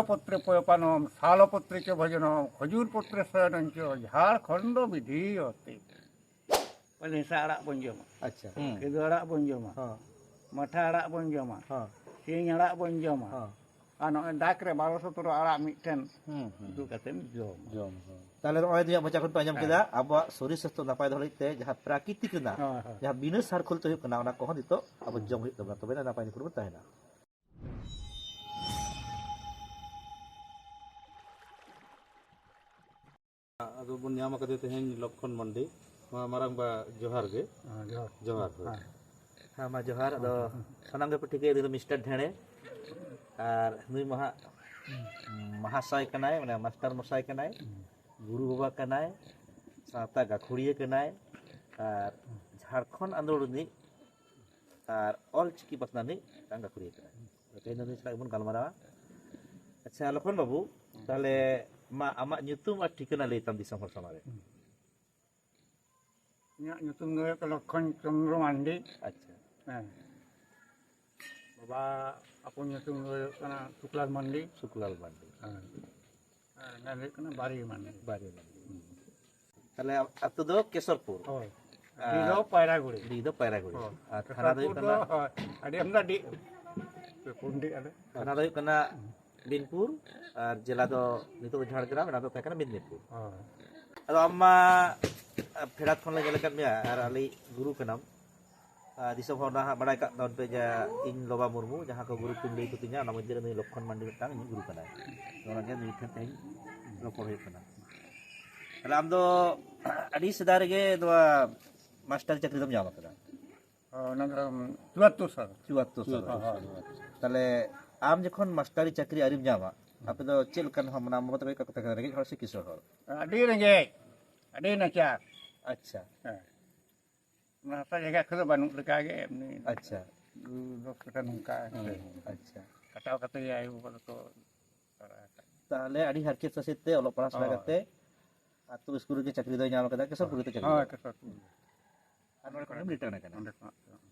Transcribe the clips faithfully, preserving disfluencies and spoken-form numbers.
ᱯᱚᱛᱨᱮ ᱯᱚᱭᱚᱯᱟᱱᱚᱢ, ᱥᱟᱞᱚ ᱯᱚᱛᱨᱮ ᱪᱚ ᱵᱷᱚᱡᱚᱱᱚᱢ, ᱠᱷᱚᱡᱩᱨ ᱯᱚᱛᱨᱮ ᱥᱚᱭᱚᱱᱚᱢ ᱪᱚ, ᱡᱷᱟᱲᱠᱷᱚᱸᱰ ᱵᱤᱫᱷᱤ ᱚᱛᱮ᱾ ᱯᱟᱞᱮ ᱦᱮᱸᱥᱟᱜ ᱟᱲᱟᱜ ᱵᱚᱱ ᱡᱚᱢᱟ, ᱟᱪᱪᱷᱟ᱾ ᱦᱩᱸ᱾ ᱠᱮᱫᱳ ᱟᱲᱟᱜ ᱵᱚᱱ ᱡᱚᱢᱟ, ᱦᱚᱸ᱾ ᱢᱟᱴᱷᱟ ᱟᱲᱟᱜ ᱵᱚᱱ ᱡᱚᱢᱟ, ᱦᱚᱸ᱾ ᱥᱤᱧ ᱟᱲᱟᱜ ᱵᱚᱱ ᱡᱚᱢᱟ, ᱦᱚᱸ᱾ ᱟᱨ ᱱᱚᱜᱼᱚᱭ ᱰᱟᱠ ᱨᱮ ᱵᱟᱨᱚ ᱥᱚᱛᱨᱚ ᱟᱲᱟᱜ ᱢᱤᱫᱴᱷᱮᱱ ᱦᱩᱸ, ᱦᱩᱸ᱾ ᱩᱛᱩ ᱠᱟᱛᱮᱢ ᱡᱚᱢᱟ᱾ ᱡᱚᱢ, ᱦᱚᱸ᱾ ᱛᱟᱦᱞᱮ ᱱᱚᱜᱼᱚᱭ ᱫᱚ ᱤᱧᱟᱹᱜ ᱢᱚᱪᱟ ᱠᱷᱚᱱ ᱯᱮ ᱟᱸᱡᱚᱢ ᱦᱮᱸ᱾ ᱠᱮᱫᱟ, ᱟᱵᱚᱣᱟᱜ ᱥᱚᱨᱤᱨ ᱥᱟᱥᱛᱷᱚ ᱱᱟᱯᱟᱭ ᱫᱚᱦᱚ ᱞᱟᱹᱜᱤᱫ ᱛᱮ ᱡᱟᱦᱟᱸ ᱯᱨᱟᱠᱨᱤᱛᱤᱠ ᱨᱮᱱᱟᱜ, ᱦᱳᱭ, ᱦᱳᱭ᱾ ᱡᱟᱦᱟᱸ ᱵᱤᱱᱟᱹ ᱥᱟᱨ ᱠᱷᱳᱞ ᱛᱮ ᱦᱩᱭᱩᱜ ᱠᱟᱱᱟ, ᱚᱱᱟ ᱠᱚᱦᱚᱸ ᱱᱤᱛᱚᱜ ᱟᱵᱚ ᱡᱚᱢ ᱦᱩᱭᱩᱜ ᱛᱟᱵᱚᱱᱟ, ᱛᱚᱵᱮ ᱱᱟᱯᱟᱭ ᱱᱤᱯᱷᱩᱴ ᱵᱚᱱ ᱛᱟᱦᱮᱱᱟ᱾ ᱟᱫᱚ ᱵᱚᱱ ᱧᱟᱢ ᱟᱠᱟᱫᱮ ᱛᱮᱦᱮᱧ ᱞᱚᱠᱠᱷᱚᱱ ᱢᱟᱱᱰᱤ᱾ ᱢᱟ ᱢᱟᱨᱟᱝ ᱵᱟ, ᱡᱚᱦᱟᱨ ᱜᱮ᱾ ᱦᱮᱸ, ᱡᱚᱦᱟᱨ᱾ ᱡᱚᱦᱟᱨ, ᱦᱳᱭ᱾ ᱦᱮᱸ᱾ ᱦᱮᱸ, ᱢᱟ ᱡᱚᱦᱟᱨ᱾ ᱟᱫᱚ ᱥᱟᱱᱟᱢ ᱜᱮᱯᱮ ᱴᱷᱤᱠᱟᱹᱭᱟ, ᱩᱱᱤ ᱫᱚ ᱢᱤᱥᱴᱟᱨ ᱰᱷᱮᱬᱮ᱾ ᱟᱨ ᱱᱩᱭ ᱢᱟ ᱦᱟᱸᱜ ᱢᱟᱦᱟᱥᱚᱭ ᱠᱟᱱᱟᱭ, ᱢᱟᱱᱮ ᱢᱟᱥᱴᱟᱨ ᱢᱚᱥᱟᱭ ᱠᱟᱱᱟᱭ, ᱜᱩᱨᱩ ᱵᱟᱵᱟ ᱠᱟᱱᱟᱭ, ᱥᱟᱶᱛᱟ ᱜᱟᱹᱠᱷᱩᱲᱤᱭᱟᱹ ᱠᱟᱱᱟᱭ, ᱟᱨ ᱡᱷᱟᱲᱠᱷᱚᱸᱰ ᱟᱸᱫᱳᱲ ᱨᱤᱱᱤᱡ ᱟᱨ ᱚᱞ ᱪᱤᱠᱤ ᱯᱟᱥᱱᱟᱣ ᱨᱤᱱᱤᱡ ᱢᱤᱫᱴᱟᱝ ᱜᱟᱹᱠᱷᱩᱲᱤᱭᱟᱹ ᱠᱟᱱᱟᱭ᱾ ᱛᱮᱦᱮᱧ ᱫᱚ ᱱᱩᱭ ᱥᱟᱞᱟᱜ ᱜᱮᱵᱚᱱ ᱜᱟᱞᱢᱟᱨᱟᱣᱟ᱾ ᱟᱪᱪᱷᱟ, ᱞᱚᱠᱷᱚᱱ ᱵᱟᱹᱵᱩ, ᱛᱟᱦᱞᱮ ᱢᱟ ᱟᱢᱟᱜ ᱧᱩᱛᱩᱢ ᱟᱨ ᱴᱷᱤᱠᱟᱹᱱᱟ ᱞᱟᱹᱭ ᱛᱟᱢ ᱫᱤᱥᱚᱢ ᱦᱚᱲ ᱥᱟᱢᱟᱝ ᱨᱮ᱾ ᱤᱧᱟᱹᱜ ᱧᱩᱛᱩᱢ ᱫᱚ ᱦᱩᱭᱩᱜ ᱠᱟᱱᱟ ᱞᱚᱠᱠᱷᱚᱱ ᱪᱚᱱᱫᱨᱚ ᱢᱟᱱᱰᱤ᱾ ᱟᱪᱪᱷᱟ᱾ ᱦᱮᱸ᱾ ᱵᱟᱵᱟ ᱟᱯᱚᱱ ᱧᱩᱛᱩᱢ ᱫᱚ ᱦᱩᱭᱩᱜ ᱠᱟᱱᱟ ᱥᱩᱠᱞᱟᱞ ᱢᱟᱱᱰᱤ᱾ ᱥᱩᱠᱞᱟᱞ ᱢᱟᱱᱰᱤ᱾ ᱦᱮᱸ᱾ ᱟᱨ ᱮᱸᱜᱟᱛ ᱦᱩᱭᱩᱜ ᱠᱟᱱᱟ ᱵᱟᱨᱤ ᱢᱟᱱᱰᱤ᱾ ᱵᱟᱨᱤ ᱢᱟᱱᱰᱤ᱾ ᱛᱟᱦᱞᱮ ᱟᱹᱛᱩ ᱫᱚ ᱠᱮᱥᱚᱨᱯᱩᱨ᱾ ᱦᱳᱭ᱾ ᱟᱨ ᱰᱤ ᱫᱚ ᱯᱟᱭᱨᱟᱜᱩᱲᱤ᱾ ᱰᱤ ᱫᱚ ᱯᱟᱭᱨᱟᱜᱩᱲᱤ᱾ ᱦᱳᱭ᱾ ᱟᱨ ᱛᱷᱟᱱᱟ ᱫᱚ ᱦᱩᱭᱩᱜ ᱠᱮᱥᱚᱨᱯᱩᱨ ᱠᱟᱱᱟ ᱦᱳᱭ, ᱟᱹᱰᱤ ᱟᱢᱫᱟ ᱰᱤ᱾ ᱯᱩᱱᱰᱤ ᱟᱞᱮ᱾ ᱛᱷᱟᱱᱟ ᱫᱚ ᱦᱩᱭᱩᱜ ᱠᱟᱱᱟ ᱵᱤᱱᱯᱩᱨ, ᱟᱨ ᱡᱮᱞᱟ ᱫᱚ ᱱᱤᱛᱚᱜ ᱫᱚ ᱡᱷᱟᱲᱜᱨᱟᱢ, ᱚᱱᱟ ᱫᱚ ᱛᱟᱦᱮᱸ ᱠᱟᱱᱟ ᱢᱮᱫᱽᱱᱤᱯᱩᱨ᱾ ᱦᱳᱭ᱾ ᱟᱫᱚ ᱟᱢ ᱢᱟ ᱯᱷᱮᱰᱟᱛ ᱠᱷᱚᱱ ᱞᱮ ᱧᱮᱞ ᱟᱠᱟᱫ ᱢᱮᱭᱟ ᱟᱨ ᱟᱞᱮ ᱜᱩᱨᱩ ᱠᱟᱱᱟᱢ᱾ ᱟᱨ ᱫᱤᱥᱚᱢ ᱦᱚᱲ ᱱᱟᱦᱟᱜ ᱵᱟᱲᱟᱭ ᱠᱟᱜ ᱛᱟᱵᱚᱱ ᱯᱮ ᱡᱮ ᱤᱧ ᱞᱚᱵᱟ ᱢᱩᱨᱢᱩ, ᱡᱟᱦᱟᱸ ᱠᱚ ᱜᱩᱨᱩ ᱠᱚᱧ ᱞᱟᱹᱭ ᱠᱚ ᱛᱤᱧᱟ, ᱚᱱᱟ ᱢᱚᱫᱽᱫᱷᱮ ᱨᱮ ᱱᱩᱭ ᱞᱚᱠᱠᱷᱚᱱ ᱢᱟᱱᱰᱤ ᱢᱤᱫᱴᱟᱝ ᱤᱧ ᱜᱩᱨᱩ ᱠᱟᱱᱟᱭ᱾ ᱚᱱᱟ ᱜᱮ ᱱᱩᱭ ᱴᱷᱮᱱ ᱛᱮᱦᱮᱧ ᱨᱚᱯᱚᱲ ᱦᱩᱭᱩᱜ ᱠᱟᱱᱟ᱾ ᱛᱟᱦᱞᱮ ᱟᱢ ᱫᱚ ᱟᱹᱰᱤ ᱥᱮᱫᱟᱭ ᱨᱮᱜᱮ ᱱᱚᱣᱟ ᱢᱟᱥᱴᱟᱨ ᱪᱟᱹᱠᱨᱤ ᱫᱚᱢ ᱧᱟᱢ ᱟᱠᱟᱫᱟ? ᱚ, ᱚᱱᱟ ᱫᱚ, ᱩᱢ, ᱪᱩᱣᱟᱛᱛᱳᱨ ᱥᱟᱞ᱾ ᱪᱩᱣᱟᱛᱛᱳᱨ ᱥᱟᱞ᱾ ᱦᱳᱭ, ᱦᱳᱭ᱾ ᱛᱟᱦᱞᱮ ᱟᱢ ᱡᱚᱠᱷᱚᱱ ᱢᱟᱥᱴᱟᱨᱤ ᱪᱟᱹᱠᱨᱤ ᱟᱹᱣᱨᱤᱢ ᱧᱟᱢᱟ, ᱟᱯᱮ ᱫᱚ ᱪᱮᱫ ᱞᱮᱠᱟᱱ ᱦᱚᱲ, ᱢᱟᱱᱮ ᱟᱢ ᱵᱟᱵᱟ ᱛᱟᱠᱚ ᱪᱮᱫ ᱞᱮᱠᱟ ᱠᱚ ᱛᱟᱦᱮᱸ ᱠᱟᱱᱟ, ᱨᱮᱸᱜᱮᱡ ᱦᱚᱲ ᱥᱮ ᱠᱤᱥᱟᱹᱬ ᱦᱚᱲ? ᱟᱹᱰᱤ ᱨᱮᱸᱜᱮᱡ, ᱟᱹᱰᱤ ᱱᱟᱪᱟᱨ᱾ ᱟᱪᱪᱷᱟ᱾ ᱦᱮᱸ᱾ ᱚᱱᱟ ᱦᱟᱥᱟ ᱡᱟᱭᱜᱟ ᱠᱚᱫᱚ ᱵᱟᱹᱱᱩᱜ ᱞᱮᱠᱟ ᱜᱮ, ᱮᱢᱱᱤ ᱟᱪᱪᱷᱟ᱾ ᱫᱩ ᱫᱚᱥ ᱠᱟᱴᱷᱟ ᱱᱚᱝᱠᱟ᱾ ᱦᱮᱸ, ᱦᱮᱸ᱾ ᱟᱪᱪᱷᱟ᱾ ᱠᱟᱴᱟᱣ ᱠᱟᱛᱮ ᱜᱮ ᱟᱭᱳ ᱵᱟᱵᱟ ᱫᱚᱠᱚ ᱦᱟᱨᱟ ᱟᱠᱟᱫ᱾ ᱛᱟᱦᱞᱮ ᱟᱹᱰᱤ ᱦᱟᱨᱠᱮᱛ ᱥᱟᱥᱮᱛ ᱛᱮ ᱚᱞᱚᱜ ᱯᱟᱲᱦᱟᱣ ᱥᱮᱬᱟ ᱦᱳᱭ᱾ ᱠᱟᱛᱮ ᱟᱹᱛᱩ ᱥᱠᱩᱞ ᱨᱮᱜᱮ ᱪᱟᱹᱠᱨᱤ ᱫᱚᱭ ᱧᱟᱢ ᱟᱠᱟᱫᱟ, ᱠᱮᱥᱚᱨᱯᱩᱨ ᱨᱮ ᱪᱟᱹᱠᱨᱤ ᱦᱳᱭ, ᱫᱚ᱾ ᱠᱮᱥᱚᱨᱯᱩᱨ᱾ ᱟᱨ ᱱᱚᱰᱮ ᱠᱷᱚᱱᱮᱢ ᱨᱤᱴᱟᱨᱱ ᱟᱠᱟᱱᱟ᱾ ᱚᱸᱰᱮ ᱠᱷᱚᱱᱟᱜ᱾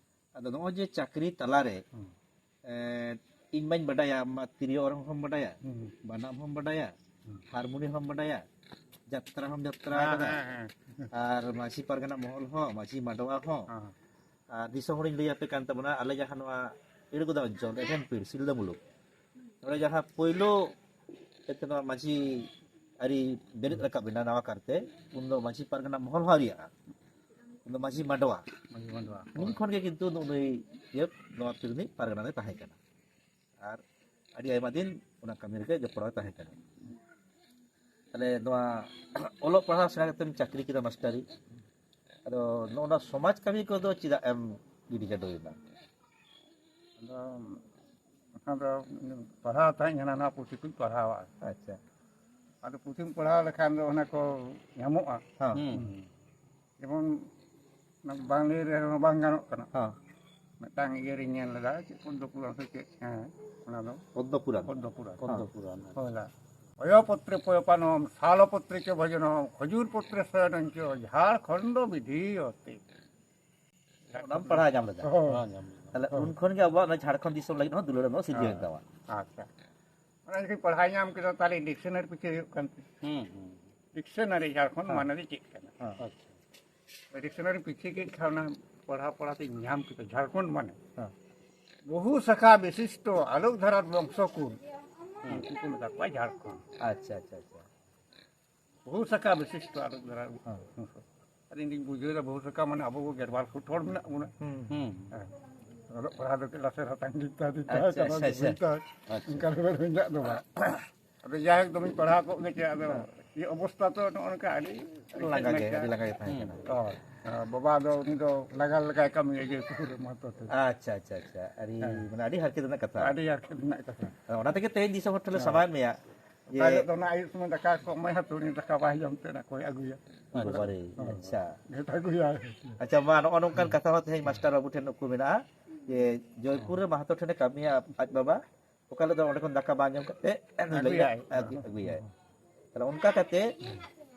ᱟᱫᱚ ᱱᱚᱜᱼᱚᱭ ᱡᱮ ᱪᱟᱹᱠᱨᱤ ᱛᱟᱞᱟᱨᱮ, ᱦᱩᱸ᱾ ᱮᱸ, ᱤᱧ ᱢᱟᱧ ᱵᱟᱰᱟᱭᱟ, ᱟᱢ ᱢᱟ ᱛᱤᱨᱭᱳ ᱚᱨᱚᱝ ᱦᱚᱸᱢ ᱵᱟᱰᱟᱭᱟ, ᱦᱩᱸ᱾ ᱵᱟᱱᱟᱢ ᱦᱚᱸᱢ ᱵᱟᱰᱟᱭᱟ, ᱦᱩᱸ᱾ ᱦᱟᱨᱢᱳᱱᱤ ᱦᱚᱸᱢ ᱵᱟᱰᱟᱭᱟ, ᱡᱟᱛᱨᱟ ᱦᱚᱸᱢ ᱡᱟᱛᱨᱟ ᱦᱮᱸ, ᱟᱠᱟᱫᱟ, ᱦᱮᱸ, ᱦᱮᱸ᱾ ᱟᱨ ᱢᱟᱹᱡᱷᱤ ᱯᱟᱨᱜᱟᱱᱟ ᱢᱚᱦᱚᱞ ᱦᱚᱸ, ᱢᱟᱹᱡᱷᱤ ᱢᱟᱰᱣᱟ ᱦᱚᱸ, ᱦᱮᱸ᱾ ᱟᱨ ᱫᱤᱥᱚᱢ ᱦᱚᱲᱤᱧ ᱞᱟᱹᱭ ᱟᱯᱮ ᱠᱟᱱ ᱛᱟᱵᱚᱱᱟ, ᱟᱞᱮ ᱡᱟᱦᱟᱸ ᱱᱚᱣᱟ ᱤᱲᱩᱜᱚᱫᱟ ᱚᱧᱪᱚᱞ, ᱮᱵᱷᱮᱱᱯᱤᱲ, ᱥᱤᱞᱫᱟᱹ ᱢᱩᱞᱩᱠ, ᱱᱚᱰᱮ ᱡᱟᱦᱟᱸ ᱯᱳᱭᱞᱳ ᱮᱱᱛᱮ ᱱᱚᱣᱟ ᱢᱟᱹᱡᱷᱤ ᱟᱹᱨᱤ ᱵᱮᱨᱮᱫ ᱨᱟᱠᱟᱵ ᱮᱱᱟ ᱱᱟᱣᱟ ᱠᱟᱨᱛᱮ, ᱩᱱᱫᱚ ᱢᱟᱹᱡᱷᱤ ᱯᱟᱨᱜᱟᱱᱟ ᱢᱚᱦᱚᱞ ᱦᱚᱸ ᱟᱹᱣᱨᱤᱭᱟᱜᱼᱟ, ᱩᱱᱫᱚ ᱢᱟᱹᱡᱷᱤ ᱢᱟᱰᱣᱟ, ᱢᱟᱹᱡᱷᱤ ᱢᱟᱰᱣᱟ᱾ ᱩᱱ ᱠᱷᱚᱱ ᱜᱮ ᱠᱤᱱᱛᱩ ᱱᱩᱜ ᱱᱩᱭ ᱤᱭᱟᱹ ᱱᱚᱣᱟ ᱯᱤᱲ ᱨᱤᱱᱤᱡ ᱯᱟᱨᱜᱟᱱᱟ ᱫᱚᱭ ᱛᱟᱦᱮᱸ ᱠᱟᱱᱟ᱾ ᱟᱨ ᱟᱹᱰᱤ ᱟᱭᱢᱟ ᱫᱤᱱ ᱚᱱᱟ ᱠᱟᱹᱢᱤ ᱨᱮᱜᱮ ᱡᱚᱯᱲᱟᱣ ᱛᱟᱦᱮᱸ ᱠᱟᱱᱟ᱾ ᱛᱟᱦᱞᱮ ᱱᱚᱣᱟ ᱚᱞᱚᱜ ᱯᱟᱲᱦᱟᱣ ᱥᱮᱬᱟ ᱠᱟᱛᱮᱢ ᱪᱟᱹᱠᱨᱤ ᱠᱮᱫᱟ ᱢᱟᱥᱴᱟᱨᱤ, ᱟᱫᱚ ᱱᱚᱜᱼᱚ ᱱᱚᱣᱟ ᱥᱚᱢᱟᱡᱽ ᱠᱟᱹᱢᱤ ᱠᱚᱫᱚ ᱪᱮᱫᱟᱜ ᱮᱢ ᱜᱤᱰᱤ ᱜᱟᱰᱚᱭᱮᱱᱟ? ᱟᱫᱚ ᱚᱱᱟ ᱫᱚ ᱯᱟᱲᱦᱟᱣ ᱛᱟᱦᱮᱸᱫ ᱠᱟᱱᱟ, ᱱᱚᱣᱟ ᱯᱩᱛᱷᱤ ᱠᱚᱧ ᱯᱟᱲᱦᱟᱣᱟ᱾ ᱟᱪᱪᱷᱟ᱾ ᱟᱫᱚ ᱯᱩᱛᱷᱤᱢ ᱯᱟᱲᱦᱟᱣ ᱞᱮᱠᱷᱟᱱ ᱫᱚ ᱚᱱᱟ ᱠᱚ ᱧᱟᱢᱚᱜᱼᱟ᱾ ᱦᱮᱸ᱾ ᱦᱩᱸ᱾ ᱡᱮᱢᱚᱱ ᱚᱱᱟ ᱵᱟᱝ ᱞᱟᱹᱭ ᱨᱮᱦᱚᱸ ᱵᱟᱝ ᱜᱟᱱᱚᱜ ᱠᱟᱱᱟ᱾ ᱦᱮᱸ᱾ ᱢᱤᱫᱴᱟᱝ ᱤᱭᱟᱹ ᱨᱤᱧ ᱧᱮᱞ ᱞᱮᱫᱟ, ᱪᱮᱫ ᱯᱚᱫᱽᱫᱚ ᱯᱩᱨᱟᱱ ᱥᱮ ᱪᱮᱫ, ᱦᱮᱸ, ᱚᱱᱟ ᱫᱚ ᱯᱚᱫᱽᱫᱚ ᱯᱩᱨᱟᱱ᱾ ᱯᱚᱫᱽᱫᱚ ᱯᱩᱨᱟᱱ᱾ ᱯᱚᱫᱽᱫᱚ ᱯᱩᱨᱟᱱ᱾ ᱦᱳᱭ ᱫᱟ᱾ ᱚᱭᱚ ᱯᱚᱛᱨᱮ ᱯᱚᱭᱚᱯᱟᱱᱚᱢ, ᱥᱟᱞᱚ ᱯᱚᱛᱨᱮ ᱪᱚ ᱵᱷᱚᱡᱚᱱᱚᱢ, ᱠᱷᱚᱡᱩᱨ ᱯᱚᱛᱨᱮ ᱥᱚᱭᱚᱱᱚᱧ ᱪᱚ, ᱡᱷᱟᱲᱠᱷᱚᱸᱰ ᱵᱤᱫᱷᱤ ᱚᱛᱮ᱾ ᱚᱱᱟᱢ ᱯᱟᱲᱦᱟᱣ ᱧᱟᱢ ᱞᱮᱫᱟ᱾ ᱦᱳᱭ᱾ ᱦᱮᱸ, ᱧᱟᱢ ᱞᱮᱫᱟ᱾ ᱛᱟᱦᱞᱮ ᱩᱱ ᱠᱷᱚᱱ ᱜᱮ ᱟᱵᱚᱣᱟᱜ ᱚᱱᱟ ᱡᱷᱟᱲᱠᱷᱚᱸᱰ ᱫᱤᱥᱚᱢ ᱞᱟᱹᱜᱤᱫ ᱦᱚᱸ ᱫᱩᱞᱟᱹᱲ ᱮᱢ ᱥᱤᱨᱡᱟᱹᱣ ᱮᱱ ᱛᱟᱢᱟ᱾ ᱟᱪᱪᱷᱟ᱾ ᱚᱱᱟ ᱡᱚᱠᱷᱚᱱ ᱯᱟᱲᱦᱟᱣ ᱧᱟᱢ ᱠᱮᱫᱟ, ᱛᱟᱦᱞᱮ ᱰᱤᱠᱥᱚᱱᱟᱨᱤ ᱯᱤᱪᱷᱟᱹ ᱦᱩᱭᱩᱜ ᱠᱟᱱ ᱛᱤᱧᱟ᱾ ᱦᱩᱸ, ᱦᱩᱸ᱾ ᱰᱤᱠᱥᱚᱱᱟᱨᱤ ᱡᱷᱟᱲᱠᱷᱚᱸᱰ ᱦᱮᱸ᱾ ᱢᱟᱱᱮ ᱫᱚ ᱪᱮᱫ ᱠᱟᱱᱟ? ᱦᱮᱸ᱾ ᱟᱪᱪᱷᱟ᱾ ᱰᱤᱠᱥᱚᱱᱟᱨᱤ ᱯᱤᱪᱷᱟᱹ ᱠᱮᱫ ᱠᱷᱟᱱ ᱚᱱᱟ ᱯᱟᱲᱦᱟᱣ ᱯᱟᱲᱦᱟᱣ ᱛᱮᱧ ᱧᱟᱢ ᱠᱮᱫᱟ ᱡᱷᱟᱲᱠᱷᱚᱸᱰ ᱢᱟᱱᱮ᱾ ᱦᱮᱸ᱾ ᱵᱚᱦᱩ ᱥᱟᱠᱷᱟ ᱵᱤᱥᱤᱥᱴᱚ ᱟᱞᱳᱠ ᱫᱷᱟᱨᱟ ᱵᱚᱝᱥᱚ ᱠᱩᱞ᱾ ᱩᱱᱠᱩ ᱠᱚ ᱢᱮᱛᱟ ᱠᱚᱣᱟ ᱡᱷᱟᱲᱠᱷᱚᱸᱰ᱾ ᱟᱪᱪᱷᱟ, ᱟᱪᱪᱷᱟ, ᱟᱪᱪᱷᱟ᱾ ᱵᱚᱦᱩ ᱥᱟᱠᱷᱟ ᱵᱤᱥᱤᱥᱴᱚ ᱟᱞᱳᱠ ᱫᱷᱟᱨᱟ᱾ ᱦᱮᱸ᱾ ᱟᱨ ᱤᱧ ᱫᱩᱧ ᱵᱩᱡᱷᱟᱹᱣ ᱮᱫᱟ ᱵᱚᱦᱩ ᱥᱟᱠᱷᱟ ᱢᱟᱱᱮ ᱟᱵᱚ ᱠᱚ ᱜᱮᱞᱵᱟᱨ ᱯᱷᱩᱴ ᱦᱚᱲ ᱢᱮᱱᱟᱜ ᱵᱚᱱᱟ᱾ ᱦᱩᱸ᱾ ᱦᱩᱸ᱾ ᱦᱮᱸ᱾ ᱚᱞᱚᱜ ᱯᱟᱲᱦᱟᱣ ᱫᱚ ᱞᱟᱥᱮᱨ ᱦᱟᱛᱟᱝ ᱜᱮ ᱛᱟᱦᱮᱸ ᱟᱪᱪᱷᱟ, ᱟᱪᱪᱷᱟ, ᱟᱪᱪᱷᱟ᱾ ᱵᱩᱡᱽ ᱛᱟᱦᱮᱸ᱾ ᱟᱪᱪᱷᱟ᱾ ᱚᱱᱠᱟ ᱞᱮᱵᱮᱞ ᱨᱮᱱᱟᱜ ᱫᱚ ᱵᱟᱝ᱾ ᱟᱫᱚ ᱡᱟᱭᱦᱳᱠ ᱫᱚᱢᱮᱧ ᱯᱟᱲᱦᱟᱣ ᱠᱚᱜ ᱜᱮ ᱪᱮ, ᱟᱫᱚ ᱤᱭᱟᱹ ᱚᱵᱚᱥᱛᱟ ᱛᱚ ᱱᱚᱜᱼᱚ ᱱᱚᱝᱠᱟ ᱟᱹᱰᱤ ᱞᱟᱸᱜᱟ ᱜᱮ, ᱱᱟᱪᱟᱨ᱾ ᱟᱹᱰᱤ ᱞᱟᱸᱜᱟ ᱜᱮ ᱛᱟᱦᱮᱸ ᱠᱟᱱᱟ᱾ ᱦᱳᱭ᱾ ᱟᱨ ᱵᱟᱵᱟ ᱫᱚ ᱩᱱᱤ ᱫᱚ ᱞᱟᱸᱜᱟ ᱞᱮᱠᱟᱭ ᱠᱟᱹᱢᱤᱭᱟ ᱡᱮ ᱯᱩᱨᱟᱹ ᱢᱟᱛᱚ ᱛᱮ᱾ ᱟᱪᱪᱷᱟ, ᱟᱪᱪᱷᱟ, ᱟᱪᱪᱷᱟ᱾ ᱟᱹᱰᱤ, ᱦᱮᱸ᱾ ᱢᱟᱱᱮ ᱟᱹᱰᱤ ᱦᱟᱨᱠᱮᱛ ᱨᱮᱱᱟᱜ ᱠᱟᱛᱷᱟ᱾ ᱟᱹᱰᱤ ᱦᱟᱨᱠᱮᱛ ᱨᱮᱱᱟᱜ ᱠᱟᱛᱷᱟ᱾ ᱚᱱᱟ ᱛᱮᱜᱮ ᱛᱮᱦᱮᱧ ᱫᱤᱥᱚᱢ ᱦᱚᱲ ᱴᱷᱮᱱ ᱞᱮ ᱦᱮᱸ᱾ ᱥᱟᱢᱟᱭᱮᱫ ᱢᱮᱭᱟ᱾ ᱚᱠᱟ ᱦᱤᱞᱳᱜ ᱫᱚ ᱚᱱᱟ ᱟᱹᱭᱩᱵ ᱥᱚᱢᱚᱭ ᱫᱟᱠᱟ ᱠᱚ ᱮᱢᱟᱭᱟ ᱛᱚ, ᱩᱱᱤ ᱫᱟᱠᱟ ᱵᱟᱭ ᱡᱚᱢ ᱛᱮ ᱚᱱᱟ ᱠᱚᱭ ᱟᱹᱜᱩᱭᱟ᱾ ᱵᱟᱵᱟᱨᱮ, ᱟᱪᱪᱷᱟ᱾ ᱰᱷᱮᱨ ᱟᱹᱜᱩᱭᱟ᱾ ᱟᱪᱪᱷᱟ, ᱢᱟ ᱱᱚᱜᱼᱚ ᱱᱚᱝᱠᱟᱱ ᱠᱟᱛᱷᱟ ᱦᱚᱸ ᱛᱮᱦᱮᱧ ᱢᱟᱥᱴᱟᱨ ᱵᱟᱹᱵᱩ ᱴᱷᱮᱱ ᱩᱠᱩ ᱢᱮᱱᱟᱜᱼᱟ ᱡᱮ ᱡᱚᱭᱯᱩᱨ ᱨᱮ ᱢᱟᱦᱟᱛᱚ ᱴᱷᱮᱱᱮ ᱠᱟᱹᱢᱤᱭᱟ ᱟᱡ ᱵᱟᱵᱟ, ᱚᱠᱟ ᱦᱤᱞᱳᱜ ᱫᱚ ᱚᱸᱰᱮ ᱠᱷᱚᱱ ᱫᱟᱠᱟ ᱵᱟᱝ ᱡᱚᱢ ᱠᱟᱛᱮ ᱱᱩᱭ ᱞᱟᱹᱜᱤᱫ ᱟᱹᱜᱩᱭᱟᱭ᱾ ᱟᱹᱜᱩ-, ᱟᱹᱜᱩᱭᱟᱭ᱾ ᱛᱟᱦᱞᱮ ᱚᱱᱠᱟ ᱠᱟᱛᱮ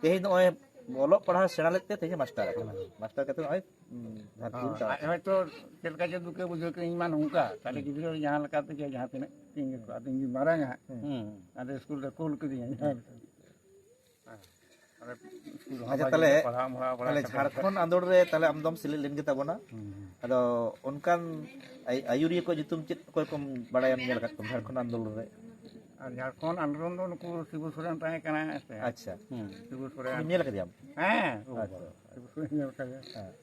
ᱛᱮᱦᱮᱧ ᱱᱚᱜᱼᱚᱭ ᱚᱞᱚᱜ ᱯᱟᱲᱦᱟᱣ ᱥᱮᱬᱟ ᱞᱮᱫ ᱛᱮ ᱛᱮᱦᱮᱧ ᱢᱟᱥᱴᱟᱨ ᱟᱠᱟᱱᱟ᱾ ᱢᱟᱥᱴᱟᱨ ᱠᱟᱛᱮ ᱱᱚᱜᱼᱚᱭ, ᱩᱸ, ᱡᱟᱦᱟᱸ ᱦᱚᱸ, ᱯᱷᱤᱞᱰ ᱟᱡ ᱦᱚᱭᱛᱳ ᱪᱮᱫ ᱞᱮᱠᱟ ᱪᱮᱫ ᱫᱩᱠᱮ ᱵᱩᱡᱷᱟᱹᱣ ᱠᱮᱫ, ᱤᱧ ᱢᱟ ᱱᱚᱝᱠᱟ, ᱛᱟᱦᱞᱮ ᱜᱤᱫᱽᱨᱟᱹ ᱡᱟᱦᱟᱸ ᱞᱮᱠᱟ ᱛᱮᱜᱮ ᱡᱟᱦᱟᱸ ᱛᱤᱱᱟᱹᱜ ᱤᱧ ᱟᱫᱚ ᱤᱧ ᱢᱟᱨᱟᱝᱟ ᱦᱟᱸᱜ᱾ ᱦᱩᱸ᱾ ᱟᱫᱚ ᱥᱠᱩᱞ ᱨᱮ ᱠᱩᱞ ᱠᱤᱫᱤᱧᱟ᱾ ᱦᱮᱸ᱾ ᱟᱫᱚ ᱥᱠᱩᱞ ᱦᱚᱸ ᱟᱪᱪᱷᱟ, ᱵᱷᱟᱜᱮ ᱛᱟᱦᱞᱮ, ᱜᱮ ᱯᱟᱲᱦᱟᱣ ᱢᱟᱲᱦᱟᱣ ᱵᱟᱲᱟ ᱛᱟᱦᱞᱮ ᱠᱟᱛᱮ ᱡᱷᱟᱲᱠᱷᱚᱸᱰ ᱟᱸᱫᱳᱲ ᱨᱮ ᱛᱟᱦᱞᱮ ᱟᱢ ᱫᱚᱢ ᱥᱮᱞᱮᱫ ᱞᱮᱱ ᱜᱮ ᱛᱟᱵᱚᱱᱟ᱾ ᱦᱩᱸ, ᱦᱩᱸ᱾ ᱟᱫᱚ ᱚᱱᱠᱟᱱ ᱟᱭ-, ᱟᱹᱭᱩᱨᱤᱭᱟᱹ ᱠᱚ ᱧᱩᱛᱩᱢ ᱪᱮᱫ ᱚᱠᱚᱭ ᱠᱚᱢ ᱵᱟᱲᱟᱭᱟᱢ, ᱧᱮᱞ ᱟᱠᱟᱫ ᱠᱚᱣᱟ ᱡᱷᱟᱲᱠᱷᱚᱸᱰ ᱟᱸᱫᱳᱲ ᱨᱮ? ᱟᱨ ᱡᱷᱟᱲᱠᱷᱚᱸᱰ ᱟᱱᱫᱳᱞᱚᱱ ᱫᱚ ᱱᱩᱠᱩ ᱥᱤᱵᱩ ᱥᱚᱨᱮᱱ ᱛᱟᱦᱮᱸ ᱠᱟᱱᱟᱭ, ᱦᱮᱸ ᱥᱮ? ᱟᱪᱪᱷᱟ᱾ ᱦᱩᱸ᱾ ᱥᱤᱵᱩ ᱥᱚᱨᱮᱱ᱾ ᱩᱱᱤᱢ ᱧᱮᱞ ᱟᱠᱟᱫᱮᱭᱟᱢ? ᱦᱮᱸ᱾ ᱟᱪᱪᱷᱟ᱾ ᱥᱤᱵᱩ ᱥᱚᱨᱮᱱ ᱧᱮᱞ ᱠᱟᱫᱮᱭᱟ᱾ ᱦᱮᱸ᱾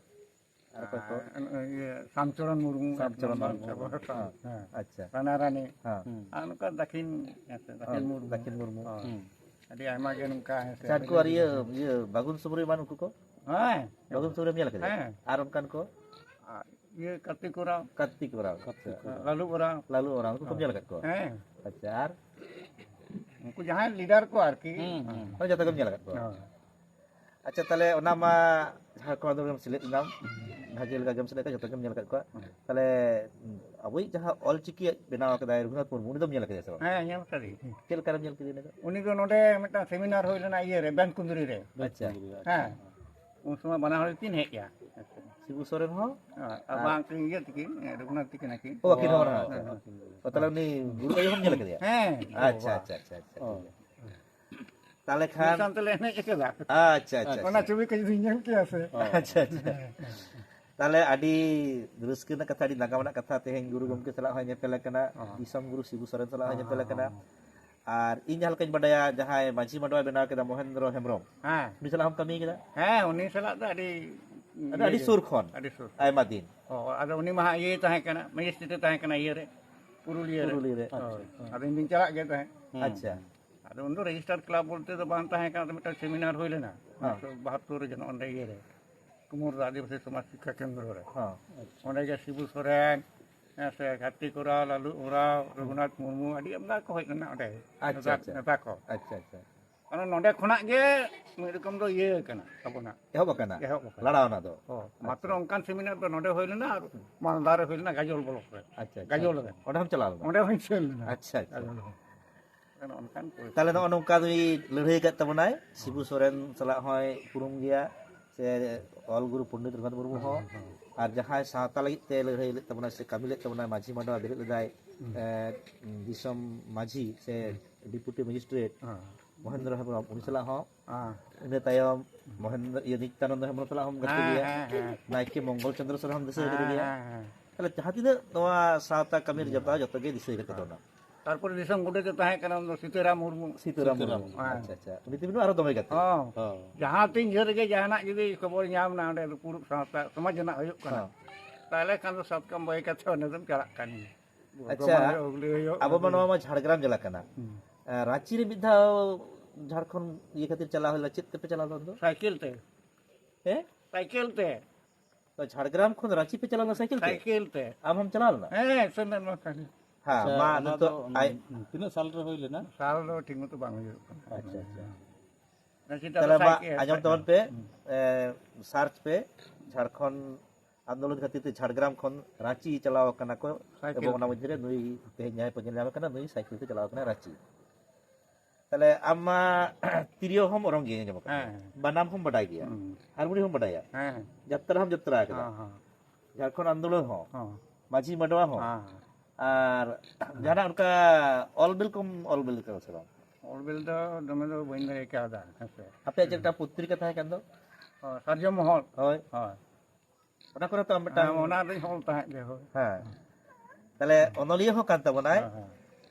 ᱟᱨ ᱚᱠᱚᱭ ᱠᱚ? ᱟᱨ, ᱤᱭᱟᱹ, ᱥᱟᱢᱪᱚᱨᱚᱱ ᱢᱩᱨᱢᱩ, ᱥᱟᱢᱪᱚᱨᱚᱱ ᱮᱠᱫᱚᱢ ᱢᱩᱨᱢᱩ᱾ ᱟᱵᱚ ᱦᱚᱲ᱾ ᱦᱮᱸ᱾ ᱦᱮᱸ᱾ ᱟᱪᱪᱷᱟ᱾ ᱨᱟᱱᱟ ᱨᱟᱱᱤ᱾ ᱦᱮᱸ᱾ ᱦᱩᱸ᱾ ᱟᱨ ᱱᱚᱝᱠᱟ ᱫᱟᱠᱷᱤᱱ, ᱦᱮᱸ ᱥᱮ, ᱫᱟᱠᱷᱤᱱ ᱦᱮᱸ, ᱢᱩᱨᱢᱩ᱾ ᱫᱟᱠᱷᱤᱱ ᱢᱩᱨᱢᱩ᱾ ᱦᱳᱭ᱾ ᱦᱩᱸ᱾ ᱟᱹᱰᱤ ᱟᱭᱢᱟ ᱜᱮ ᱱᱚᱝᱠᱟ, ᱦᱮᱸ ᱥᱮ, ᱟᱪᱪᱷᱟ, ᱩᱱᱠᱩ ᱟᱹᱰᱤ ᱟᱨ ᱤᱭᱟᱹ, ᱤᱭᱟᱹ, ᱵᱟᱹᱜᱩᱱ ᱥᱩᱢᱨᱤ ᱮᱢᱟᱱ ᱩᱱᱠᱩ ᱠᱚ? ᱦᱮᱸ᱾ ᱵᱟᱹᱜᱩᱱ ᱥᱩᱢᱨᱤᱢ ᱧᱮᱞ ᱠᱟᱫᱮᱭᱟ? ᱦᱮᱸ᱾ ᱟᱨ ᱚᱱᱠᱟᱱ ᱠᱚ? ᱟᱨ ᱤᱭᱟᱹ, ᱠᱟᱨᱛᱤᱠ ᱳᱨᱟᱸᱣ᱾ ᱠᱟᱨᱛᱤᱠ ᱳᱨᱟᱸᱣ᱾ ᱠᱟᱨᱛᱤᱠ ᱳᱨᱟᱸᱣ᱾ ᱞᱟᱞᱩ ᱳᱨᱟᱸᱣ᱾ ᱞᱟᱞᱩ ᱳᱨᱟᱸᱣ, ᱩᱱᱠᱩ ᱠᱚᱢ ᱦᱮᱸ᱾ ᱧᱮᱞ ᱟᱠᱟᱫ ᱠᱚᱣᱟ? ᱦᱮᱸ᱾ ᱟᱪᱪᱷᱟ, ᱟᱨ? ᱩᱱᱠᱩ ᱡᱟᱦᱟᱸᱭ ᱞᱤᱰᱟᱨ ᱠᱚ ᱟᱨᱠᱤ᱾ ᱦᱩᱸ, ᱦᱩᱸ᱾ ᱦᱳᱭ, ᱡᱚᱛᱚ ᱜᱮᱢ ᱧᱮᱞ ᱟᱠᱟᱫ ᱠᱚᱣᱟ? ᱦᱳᱭ᱾ ᱟᱪᱪᱷᱟ, ᱛᱟᱦᱞᱮ ᱚᱱᱟ ᱢᱟ ᱡᱟᱦᱟᱸ ᱠᱚ ᱟᱫᱚ ᱜᱮᱢ ᱥᱮᱞᱮᱫ ᱮᱱᱟᱢ, ᱵᱷᱟᱜᱮ ᱞᱮᱠᱟ ᱜᱮᱢ ᱥᱮᱞᱮᱫ ᱠᱟᱱᱟ, ᱡᱚᱛᱚ ᱜᱮᱢ ᱧᱮᱞ ᱟᱠᱟᱫ ᱠᱚᱣᱟ᱾ ᱦᱩᱸ᱾ ᱛᱟᱦᱞᱮ, ᱩᱸ, ᱟᱵᱚᱭᱤᱡ ᱡᱟᱦᱟᱸ ᱚᱞ ᱪᱤᱠᱤᱭᱟᱜ ᱵᱮᱱᱟᱣ ᱟᱠᱟᱫᱟᱭ ᱨᱚᱜᱷᱩᱱᱟᱛᱷ ᱢᱩᱨᱢᱩ, ᱩᱱᱤ ᱫᱚᱢ ᱧᱮᱞ ᱟᱠᱟᱫᱮᱭᱟ ᱥᱮ ᱵᱟᱝ? ᱦᱮᱸ, ᱧᱮᱞ ᱟᱠᱟᱫᱮᱭᱟᱹᱧ᱾ ᱪᱮᱫ ᱞᱮᱠᱟᱨᱮᱢ ᱧᱮᱞ ᱠᱮᱫᱮᱭᱟ ᱩᱱᱤ ᱫᱚ? ᱩᱱᱤ ᱫᱚ ᱱᱚᱰᱮ ᱢᱤᱫᱴᱟᱝ ᱥᱮᱢᱤᱱᱟᱨ ᱦᱩᱭ ᱞᱮᱱᱟ ᱤᱭᱟᱹ ᱨᱮ, ᱵᱮᱝᱠᱩᱱᱫᱽᱨᱤ ᱨᱮ᱾ ᱟᱪᱪᱷᱟ᱾ ᱦᱮᱸ᱾ ᱩᱱ ᱥᱚᱢᱚᱭ ᱵᱟᱱᱟ ᱦᱚᱲ ᱠᱤᱱ ᱦᱮᱡ ᱜᱮᱭᱟ᱾ ᱥᱤᱵᱩ ᱥᱚᱨᱮᱱ ᱦᱚᱸ? ᱦᱮᱸ, ᱟᱨ ᱟᱨ ᱵᱟᱝ ᱠᱤᱱ ᱤᱭᱟᱹ ᱛᱤᱠᱤᱱ, ᱨᱚᱜᱷᱩᱱᱟᱛᱷ ᱛᱤᱠᱤᱱ ᱟᱹᱠᱤᱱ᱾ ᱚ, ᱟᱹᱠᱤᱱ ᱦᱚᱸ ᱵᱟᱱᱟ ᱦᱚᱲ᱾ ᱦᱮᱸ, ᱦᱮᱸ᱾ ᱚ, ᱛᱟᱦᱞᱮ ᱩᱱᱤ ᱜᱩᱨᱩ ᱟᱭᱳ ᱦᱚᱸᱢ ᱧᱮᱞ ᱠᱮᱫᱮᱭᱟ? ᱦᱮᱸ᱾ ᱟᱪᱪᱷᱟ, ᱟᱪᱪᱷᱟ, ᱟᱪᱪᱷᱟ, ᱟᱪᱪᱷᱟ, ᱚ᱾ ᱴᱷᱤᱠ ᱜᱮᱭᱟ᱾ ᱛᱟᱦᱞᱮ ᱢᱤᱫ ᱠᱷᱟᱱ ᱥᱟᱶ ᱛᱮᱞᱮ ᱮᱱᱮᱡ ᱟᱠᱟᱫᱟ᱾ ᱟᱪᱪᱷᱟ, ᱟᱪᱪᱷᱟ, ᱚᱱᱟ ᱟᱪᱪᱷᱟ᱾ ᱪᱷᱚᱵᱤ ᱠᱚ ᱡᱩᱫᱤ ᱧᱮᱞ ᱠᱮᱭᱟ ᱥᱮ᱾ ᱟᱪᱪᱷᱟ, ᱟᱪᱪᱷᱟ᱾ ᱛᱟᱦᱞᱮ ᱟᱹᱰᱤ ᱨᱟᱹᱥᱠᱟᱹ ᱨᱮᱱᱟᱜ ᱠᱟᱛᱷᱟ, ᱟᱹᱰᱤ ᱱᱟᱜᱟᱢ ᱨᱮᱱᱟᱜ ᱠᱟᱛᱷᱟ, ᱛᱮᱦᱮᱧ ᱜᱩᱨᱩ ᱜᱚᱢᱠᱮ ᱥᱟᱞᱟᱜ ᱦᱚᱸᱭ ᱧᱮᱯᱮᱞ ᱟᱠᱟᱱᱟ, ᱦᱚᱸ᱾ ᱫᱤᱥᱚᱢ ᱜᱩᱨᱩ ᱥᱤᱵᱩ ᱥᱚᱨᱮᱱ ᱥᱟᱞᱟᱜ ᱦᱚᱸᱭ ᱦᱚᱸ, ᱧᱮᱯᱮᱞ ᱦᱚᱸ, ᱟᱠᱟᱱᱟ᱾ ᱦᱚᱸ᱾ ᱟᱨ ᱤᱧ ᱡᱟᱦᱟᱸ ᱞᱮᱠᱟᱧ ᱵᱟᱰᱟᱭᱟ, ᱡᱟᱦᱟᱸᱭ ᱢᱟᱹᱡᱷᱤ ᱢᱟᱰᱣᱟᱭ ᱵᱮᱱᱟᱣ ᱠᱮᱫᱟ, ᱢᱚᱦᱮᱱᱫᱨᱚ ᱦᱮᱢᱵᱨᱚᱢ, ᱦᱮᱸ᱾ ᱩᱱᱤ ᱥᱟᱞᱟᱜ ᱦᱚᱸᱢ ᱠᱟᱹᱢᱤ ᱠᱮᱫᱟ? ᱦᱮᱸ, ᱩᱱᱤ ᱥᱟᱞᱟᱜ ᱫᱚ ᱟᱹᱰᱤ ᱟᱹᱰᱤ, ᱤᱭᱟᱹ ᱟᱹᱰᱤ ᱜᱮ, ᱥᱩᱨ ᱠᱷᱚᱱ᱾ ᱟᱹᱰᱤ ᱥᱩᱨ᱾ ᱟᱭᱢᱟ ᱫᱤᱱ᱾ ᱚ, ᱟᱫᱚ ᱩᱱᱤ ᱢᱟ ᱦᱟᱸᱜ ᱤᱭᱟᱹᱭ ᱛᱟᱦᱮᱸ ᱠᱟᱱᱟ, ᱢᱮᱡᱤᱥᱴᱨᱮᱴ ᱮ ᱛᱟᱦᱮᱸ ᱠᱟᱱᱟ ᱤᱭᱟᱹ ᱨᱮ, ᱯᱩᱨᱩᱞᱤᱭᱟᱹ ᱨᱮ᱾ ᱯᱩᱨᱩᱞᱤᱭᱟᱹ ᱨᱮ᱾ ᱦᱳᱭ᱾ ᱟᱪᱪᱷᱟ᱾ ᱟᱫᱚ ᱤᱧ ᱫᱩᱧ ᱪᱟᱞᱟᱜ ᱜᱮ ᱛᱟᱦᱮᱸᱫ᱾ ᱦᱩᱸ᱾ ᱟᱪᱪᱷᱟ᱾ ᱟᱫᱚ ᱩᱱ ᱫᱚ ᱨᱮᱡᱤᱥᱴᱟᱨ ᱠᱞᱟᱵᱽ ᱵᱚᱞᱛᱮ ᱫᱚ ᱵᱟᱝ ᱛᱟᱦᱮᱸ ᱠᱟᱱᱟ, ᱢᱤᱫᱴᱟᱝ ᱥᱮᱢᱤᱱᱟᱨ ᱦᱩᱭ ᱞᱮᱱᱟ᱾ ᱦᱮᱸ᱾ ᱩᱱᱤᱥᱥᱚ ᱵᱟᱦᱟᱛᱛᱳᱨ ᱨᱮ ᱡᱮᱱᱚ ᱚᱸᱰᱮ ᱤᱭᱟᱹ ᱨᱮ, ᱠᱩᱢᱩᱨ ᱟᱹᱫᱤᱵᱟᱹᱥᱤ ᱥᱚᱢᱟᱡᱽ ᱥᱤᱠᱠᱷᱟ ᱠᱮᱱᱫᱨᱚ ᱨᱮ᱾ ᱦᱮᱸ᱾ ᱚᱸᱰᱮ ᱜᱮ ᱥᱤᱵᱩ ᱥᱚᱨᱮᱱ, ᱦᱮᱸ ᱥᱮ, ᱠᱟᱨᱛᱤᱠ ᱳᱨᱟᱸᱣ, ᱨᱚᱜᱷᱩᱱᱟᱛᱷ ᱢᱩᱨᱢᱩ, ᱟᱹᱰᱤ ᱟᱢᱫᱟ ᱠᱚ ᱦᱮᱡ ᱞᱮᱱᱟ ᱚᱸᱰᱮ᱾ ᱟᱪᱪᱷᱟ, ᱱᱮᱛᱟ, ᱟᱪᱪᱷᱟ᱾ ᱱᱮᱛᱟ ᱠᱚ᱾ ᱟᱪᱪᱷᱟ, ᱟᱪᱪᱷᱟ᱾ ᱢᱟᱱᱮ ᱱᱚᱸᱰᱮ ᱠᱷᱚᱱᱟᱜ ᱜᱮ ᱢᱤᱫ ᱨᱚᱠᱚᱢ ᱫᱚ ᱤᱭᱟᱹ ᱠᱟᱱᱟ ᱛᱟᱵᱚᱱᱟ᱾ ᱮᱦᱚᱵ ᱟᱠᱟᱱᱟ? ᱮᱦᱚᱵ ᱟᱠᱟᱱᱟ᱾ ᱞᱟᱲᱟᱣᱱᱟ ᱫᱚ? ᱚ, ᱟᱪᱪᱷᱟ᱾ ᱢᱟᱛᱨᱚ ᱚᱱᱠᱟᱱ ᱥᱮᱢᱤᱱᱟᱨ ᱫᱚ ᱱᱚᱸᱰᱮ ᱦᱩᱭ ᱞᱮᱱᱟ ᱟᱨ ᱢᱟᱞᱫᱟ ᱨᱮ ᱦᱩᱭ ᱞᱮᱱᱟ ᱜᱟᱡᱚᱞ ᱵᱞᱚᱠ ᱨᱮ᱾ ᱟᱪᱪᱷᱟ, ᱟᱪᱪᱷᱟ, ᱜᱟᱡᱚᱞ ᱟᱪᱪᱷᱟ᱾ ᱨᱮ᱾ ᱚᱸᱰᱮ ᱦᱚᱸᱢ ᱪᱟᱞᱟᱣ ᱞᱮᱱᱟ? ᱚᱸᱰᱮ ᱦᱚᱸᱧ ᱥᱮᱱ ᱞᱮᱱᱟ᱾ ᱟᱪᱪᱷᱟ, ᱟᱪᱪᱷᱟ᱾ ᱜᱟᱡᱚᱞ ᱦᱚᱸ᱾ ᱚᱱᱠᱟᱱ ᱯᱚᱨᱤᱥᱛᱷᱤᱛᱤ᱾ ᱛᱟᱦᱞᱮ ᱱᱚᱜᱼᱚ ᱱᱚᱝᱠᱟ ᱱᱩᱭ ᱞᱟᱹᱲᱦᱟᱹᱭ ᱟᱠᱟᱫ ᱛᱟᱵᱚᱱᱟᱭ, ᱥᱤᱵᱩ ᱥᱚᱨᱮᱱ ᱥᱟᱞᱟᱜ ᱦᱚᱸᱭ ᱩᱯᱨᱩᱢ ᱜᱮᱭᱟ, ᱥᱮ ᱚᱞ ᱜᱩᱨᱩ ᱯᱚᱱᱰᱤᱛ ᱨᱚᱜᱷᱩᱱᱟᱛᱷ ᱢᱩᱨᱢᱩ ᱦᱚᱸ, ᱟᱨ ᱡᱟᱦᱟᱸᱭ ᱥᱟᱶᱛᱟ ᱞᱟᱹᱜᱤᱫ ᱛᱮ ᱞᱟᱹᱲᱦᱟᱹᱭ ᱞᱮᱫ ᱛᱟᱵᱚᱱᱟᱭ ᱥᱮ ᱠᱟᱹᱢᱤ ᱞᱮᱫ ᱛᱟᱵᱚᱱᱟᱭ, ᱢᱟᱹᱡᱷᱤ ᱢᱟᱰᱣᱟ ᱵᱮᱨᱮᱫ ᱞᱮᱫᱟᱭ, ᱮ, ᱫᱤᱥᱚᱢ ᱢᱟᱹᱡᱷᱤ ᱥᱮ ᱰᱮᱯᱩᱴᱤ ᱢᱮᱡᱤᱥᱴᱨᱮᱴ ᱦᱮᱸ᱾ ᱢᱚᱦᱮᱱᱫᱨᱚ ᱦᱮᱢᱵᱨᱚᱢ, ᱩᱱᱤ ᱥᱟᱞᱟᱜ ᱦᱚᱸ᱾ ᱦᱮᱸ᱾ ᱤᱱᱟᱹ ᱛᱟᱭᱚᱢ ᱢᱚᱦᱮᱱᱫᱨᱚ, ᱤᱭᱟᱹ, ᱱᱤᱛᱭᱟᱱᱚᱱᱫᱚ ᱦᱮᱢᱵᱨᱚᱢ ᱥᱟᱞᱟᱜ ᱦᱚᱸ ᱜᱟᱛᱮ ᱦᱮᱸ, ᱜᱮᱭᱟ᱾ ᱦᱮᱸ, ᱦᱮᱸ᱾ ᱱᱟᱭᱠᱮ ᱢᱚᱝᱜᱚᱞ ᱪᱚᱸᱫᱽᱨᱚ ᱥᱟᱞᱟᱜ ᱦᱚᱸ ᱫᱤᱥᱟᱹ ᱦᱮᱸ, ᱠᱟᱫᱮ ᱜᱮᱭᱟ᱾ ᱦᱮᱸ, ᱦᱮᱸ᱾ ᱛᱟᱦᱞᱮ ᱡᱟᱦᱟᱸ ᱛᱤᱱᱟᱹᱜ ᱱᱚᱣᱟ ᱥᱟᱶᱛᱟ ᱠᱟᱹᱢᱤ ᱨᱮ ᱡᱚᱯᱲᱟᱣ, ᱡᱚᱛᱚ ᱜᱮ ᱫᱤᱥᱟᱹ ᱠᱟᱛᱮ ᱫᱚ ᱚᱱᱟ᱾ ᱛᱟᱨᱯᱚᱨᱮ ᱫᱤᱥᱚᱢ ᱜᱚᱰᱮᱛ ᱮ ᱛᱟᱦᱮᱸ ᱠᱟᱱᱟ ᱩᱱ ᱫᱚ ᱥᱤᱛᱟᱹᱨᱟᱢ ᱢᱩᱨᱢᱩ᱾ ᱥᱤᱛᱟᱹᱨᱟᱢ ᱥᱤᱛᱟᱹᱨᱟᱢ ᱢᱩᱨᱢᱩ᱾ ᱢᱩᱨᱢᱩ᱾ ᱦᱮᱸ᱾ ᱟᱪᱪᱷᱟ, ᱟᱪᱪᱷᱟ᱾ ᱩᱱᱤ ᱛᱤᱢᱤᱱ ᱟᱨᱚ ᱫᱚᱢᱮ ᱜᱟᱛᱮ᱾ ᱦᱚᱸ᱾ ᱦᱚᱸ᱾ ᱡᱟᱦᱟᱸ ᱛᱤᱱ ᱡᱷᱟᱹᱞ ᱨᱮᱜᱮ ᱡᱟᱦᱟᱱᱟᱜ ᱡᱩᱫᱤ ᱠᱷᱚᱵᱚᱨ ᱧᱟᱢ ᱮᱱᱟ ᱚᱸᱰᱮ ᱫᱩᱯᱲᱩᱵ ᱥᱟᱶᱛᱟ ᱥᱚᱢᱟᱡᱽ ᱨᱮᱱᱟᱜ ᱦᱩᱭᱩᱜ ᱠᱟᱱᱟ, ᱦᱚᱸ᱾ ᱛᱟᱦᱞᱮ ᱠᱷᱟᱱ ᱫᱚ ᱥᱟᱵ ᱠᱟᱢ ᱵᱟᱹᱭ ᱠᱟᱛᱮ ᱚᱸᱰᱮ ᱫᱚᱢ ᱪᱟᱞᱟᱜ ᱠᱟᱱ ᱜᱮᱭᱟ᱾ ᱟᱪᱪᱷᱟ, ᱵᱚᱨᱫᱷᱚᱢᱟᱱ ᱦᱩᱭᱩᱜ, ᱦᱩᱜᱽᱞᱤ ᱦᱩᱭᱩᱜ, ᱟᱵᱚ ᱢᱟ ᱱᱚᱣᱟ ᱢᱟ ᱡᱷᱟᱲᱜᱨᱟᱢ ᱡᱮᱞᱟ ᱠᱟᱱᱟ᱾ ᱦᱩᱸ᱾ ᱮ, ᱨᱟᱸᱪᱤ ᱨᱮ ᱢᱤᱫ ᱫᱷᱟᱣ ᱡᱷᱟᱲᱠᱷᱚᱸᱰ ᱤᱭᱟᱹ ᱠᱷᱟᱹᱛᱤᱨ ᱪᱟᱞᱟᱣ ᱦᱩᱭ ᱞᱮᱱᱟ, ᱪᱮᱫ ᱛᱮᱯᱮ ᱪᱟᱞᱟᱣ ᱞᱮᱱ ᱫᱚ? ᱥᱟᱭᱠᱮᱞ ᱛᱮ᱾ ᱦᱮᱸ? ᱥᱟᱭᱠᱮᱞ ᱛᱮ᱾ ᱛᱚ, ᱡᱷᱟᱲᱜᱨᱟᱢ ᱠᱷᱚᱱ ᱨᱟᱸᱪᱤ ᱯᱮ ᱪᱟᱞᱟᱣ ᱞᱮᱱᱟ ᱥᱟᱭᱠᱮᱞ ᱛᱮ? ᱥᱟᱭᱠᱮᱞ ᱛᱮ᱾ ᱟᱢ ᱦᱚᱢ ᱪᱟᱞᱟᱣ ᱞᱮᱱᱟ? ᱦᱮᱸ, ᱥᱮᱱ ᱞᱮᱱ ᱢᱟ ᱛᱟᱦᱮᱸᱱ᱾ ᱦᱮᱸ, ᱟᱪᱪᱷᱟ, ᱢᱟ ᱚᱱᱟ ᱱᱤᱛᱚᱜ ᱫᱚ, ᱟᱭ- ᱛᱤᱱᱟᱹᱜ ᱥᱟᱞ ᱨᱮ ᱦᱩᱭ ᱞᱮᱱᱟ? ᱥᱟᱞ ᱫᱚ ᱴᱷᱤᱠ ᱢᱚᱛᱚ ᱵᱟᱝ ᱦᱩᱭᱩᱜ ᱠᱟᱱᱟ᱾ ᱟᱪᱪᱷᱟ, ᱟᱪᱪᱷᱟ᱾ ᱨᱟᱸᱪᱤ ᱫᱚ ᱛᱟᱦᱞᱮ ᱢᱟ ᱥᱟᱭᱠᱮᱞ ᱟᱸᱡᱚᱢ ᱛᱟᱵᱚᱱ ᱯᱮ, ᱦᱩᱸ᱾ ᱮ, ᱥᱟᱨᱪ ᱯᱮ, ᱡᱷᱟᱲᱠᱷᱚᱸᱰ ᱟᱱᱫᱳᱞᱚᱱ ᱠᱷᱟᱹᱛᱤᱨ ᱛᱮ ᱡᱷᱟᱲᱜᱨᱟᱢ ᱠᱷᱚᱱ ᱨᱟᱸᱪᱤ ᱪᱟᱞᱟᱣ ᱠᱟᱱᱟ ᱠᱚ, ᱥᱟᱭᱠᱮᱞ ᱮᱵᱚᱝ ᱚᱱᱟ ᱛᱮ᱾ ᱢᱚᱫᱽᱫᱷᱮ ᱨᱮ ᱱᱩᱭ ᱛᱮᱦᱮᱧ ᱡᱟᱦᱟᱸᱭ ᱯᱮ ᱧᱮᱞ ᱧᱟᱢᱮ ᱠᱟᱱᱟ, ᱱᱩᱭ ᱥᱟᱭᱠᱮᱞ ᱛᱮ ᱪᱟᱞᱟᱣ ᱠᱟᱱᱟᱭ ᱨᱟᱸᱪᱤ᱾ ᱛᱟᱦᱞᱮ ᱟᱢ ᱢᱟ ᱛᱤᱨᱭᱳ ᱦᱚᱸᱢ ᱚᱨᱚᱝ ᱜᱮᱭᱟ, ᱟᱸᱡᱚᱢ ᱟᱠᱟᱫᱟ᱾ ᱦᱮᱸ᱾ ᱵᱟᱱᱟᱢ ᱦᱚᱸᱢ ᱵᱟᱰᱟᱭ ᱜᱮᱭᱟ, ᱦᱩᱸ᱾ ᱦᱟᱨᱢᱳᱱᱤ ᱦᱚᱸᱢ ᱵᱟᱰᱟᱭᱟ, ᱦᱮᱸ᱾ ᱡᱟᱛᱨᱟ ᱦᱚᱸᱢ ᱡᱟᱛᱨᱟ ᱟᱠᱟᱫᱟ, ᱦᱮᱸ, ᱦᱮᱸ᱾ ᱡᱷᱟᱲᱠᱷᱚᱸᱰ ᱟᱱᱫᱳᱞᱚᱱ ᱦᱚᱸ, ᱦᱮᱸ᱾ ᱢᱟᱹᱡᱷᱤ ᱢᱟᱰᱣᱟ ᱦᱚᱸ, ᱦᱮᱸ᱾ ᱟᱨ ᱡᱟᱦᱟᱱᱟᱜ ᱚᱱᱠᱟ ᱚᱞ ᱵᱤᱞ ᱠᱚᱢ ᱚᱞ ᱵᱤᱞ ᱠᱟᱫᱟ ᱥᱮ ᱵᱟᱝ? ᱚᱞ ᱵᱤᱞ ᱫᱚ ᱫᱚᱢᱮ ᱫᱚ ᱵᱟᱹᱧ ᱫᱟᱲᱮ ᱠᱟᱣᱫᱟ, ᱦᱮᱸ ᱥᱮ᱾ ᱟᱯᱮᱭᱟᱜ ᱪᱮᱫ ᱞᱮᱠᱟ ᱯᱚᱛᱨᱤᱠᱟ ᱛᱟᱦᱮᱸ ᱠᱟᱱ ᱫᱚ? ᱚ, ᱥᱟᱨᱡᱚᱢ ᱢᱚᱦᱚᱞ᱾ ᱦᱳᱭ᱾ ᱦᱳᱭ᱾ ᱚᱱᱟ ᱠᱚᱨᱮ ᱛᱚ ᱟᱢ ᱢᱤᱫᱴᱟᱝ ᱦᱮᱸ, ᱚᱱᱟ ᱨᱤᱧ ᱚᱞ ᱛᱟᱦᱮᱸᱫ ᱜᱮ, ᱦᱳᱭ᱾ ᱦᱮᱸ᱾ ᱛᱟᱦᱞᱮ ᱚᱱᱚᱞᱤᱭᱟᱹ ᱦᱚᱸ ᱠᱟᱱ ᱛᱟᱵᱚᱱᱟᱭ᱾ ᱦᱮᱸ, ᱦᱮᱸ᱾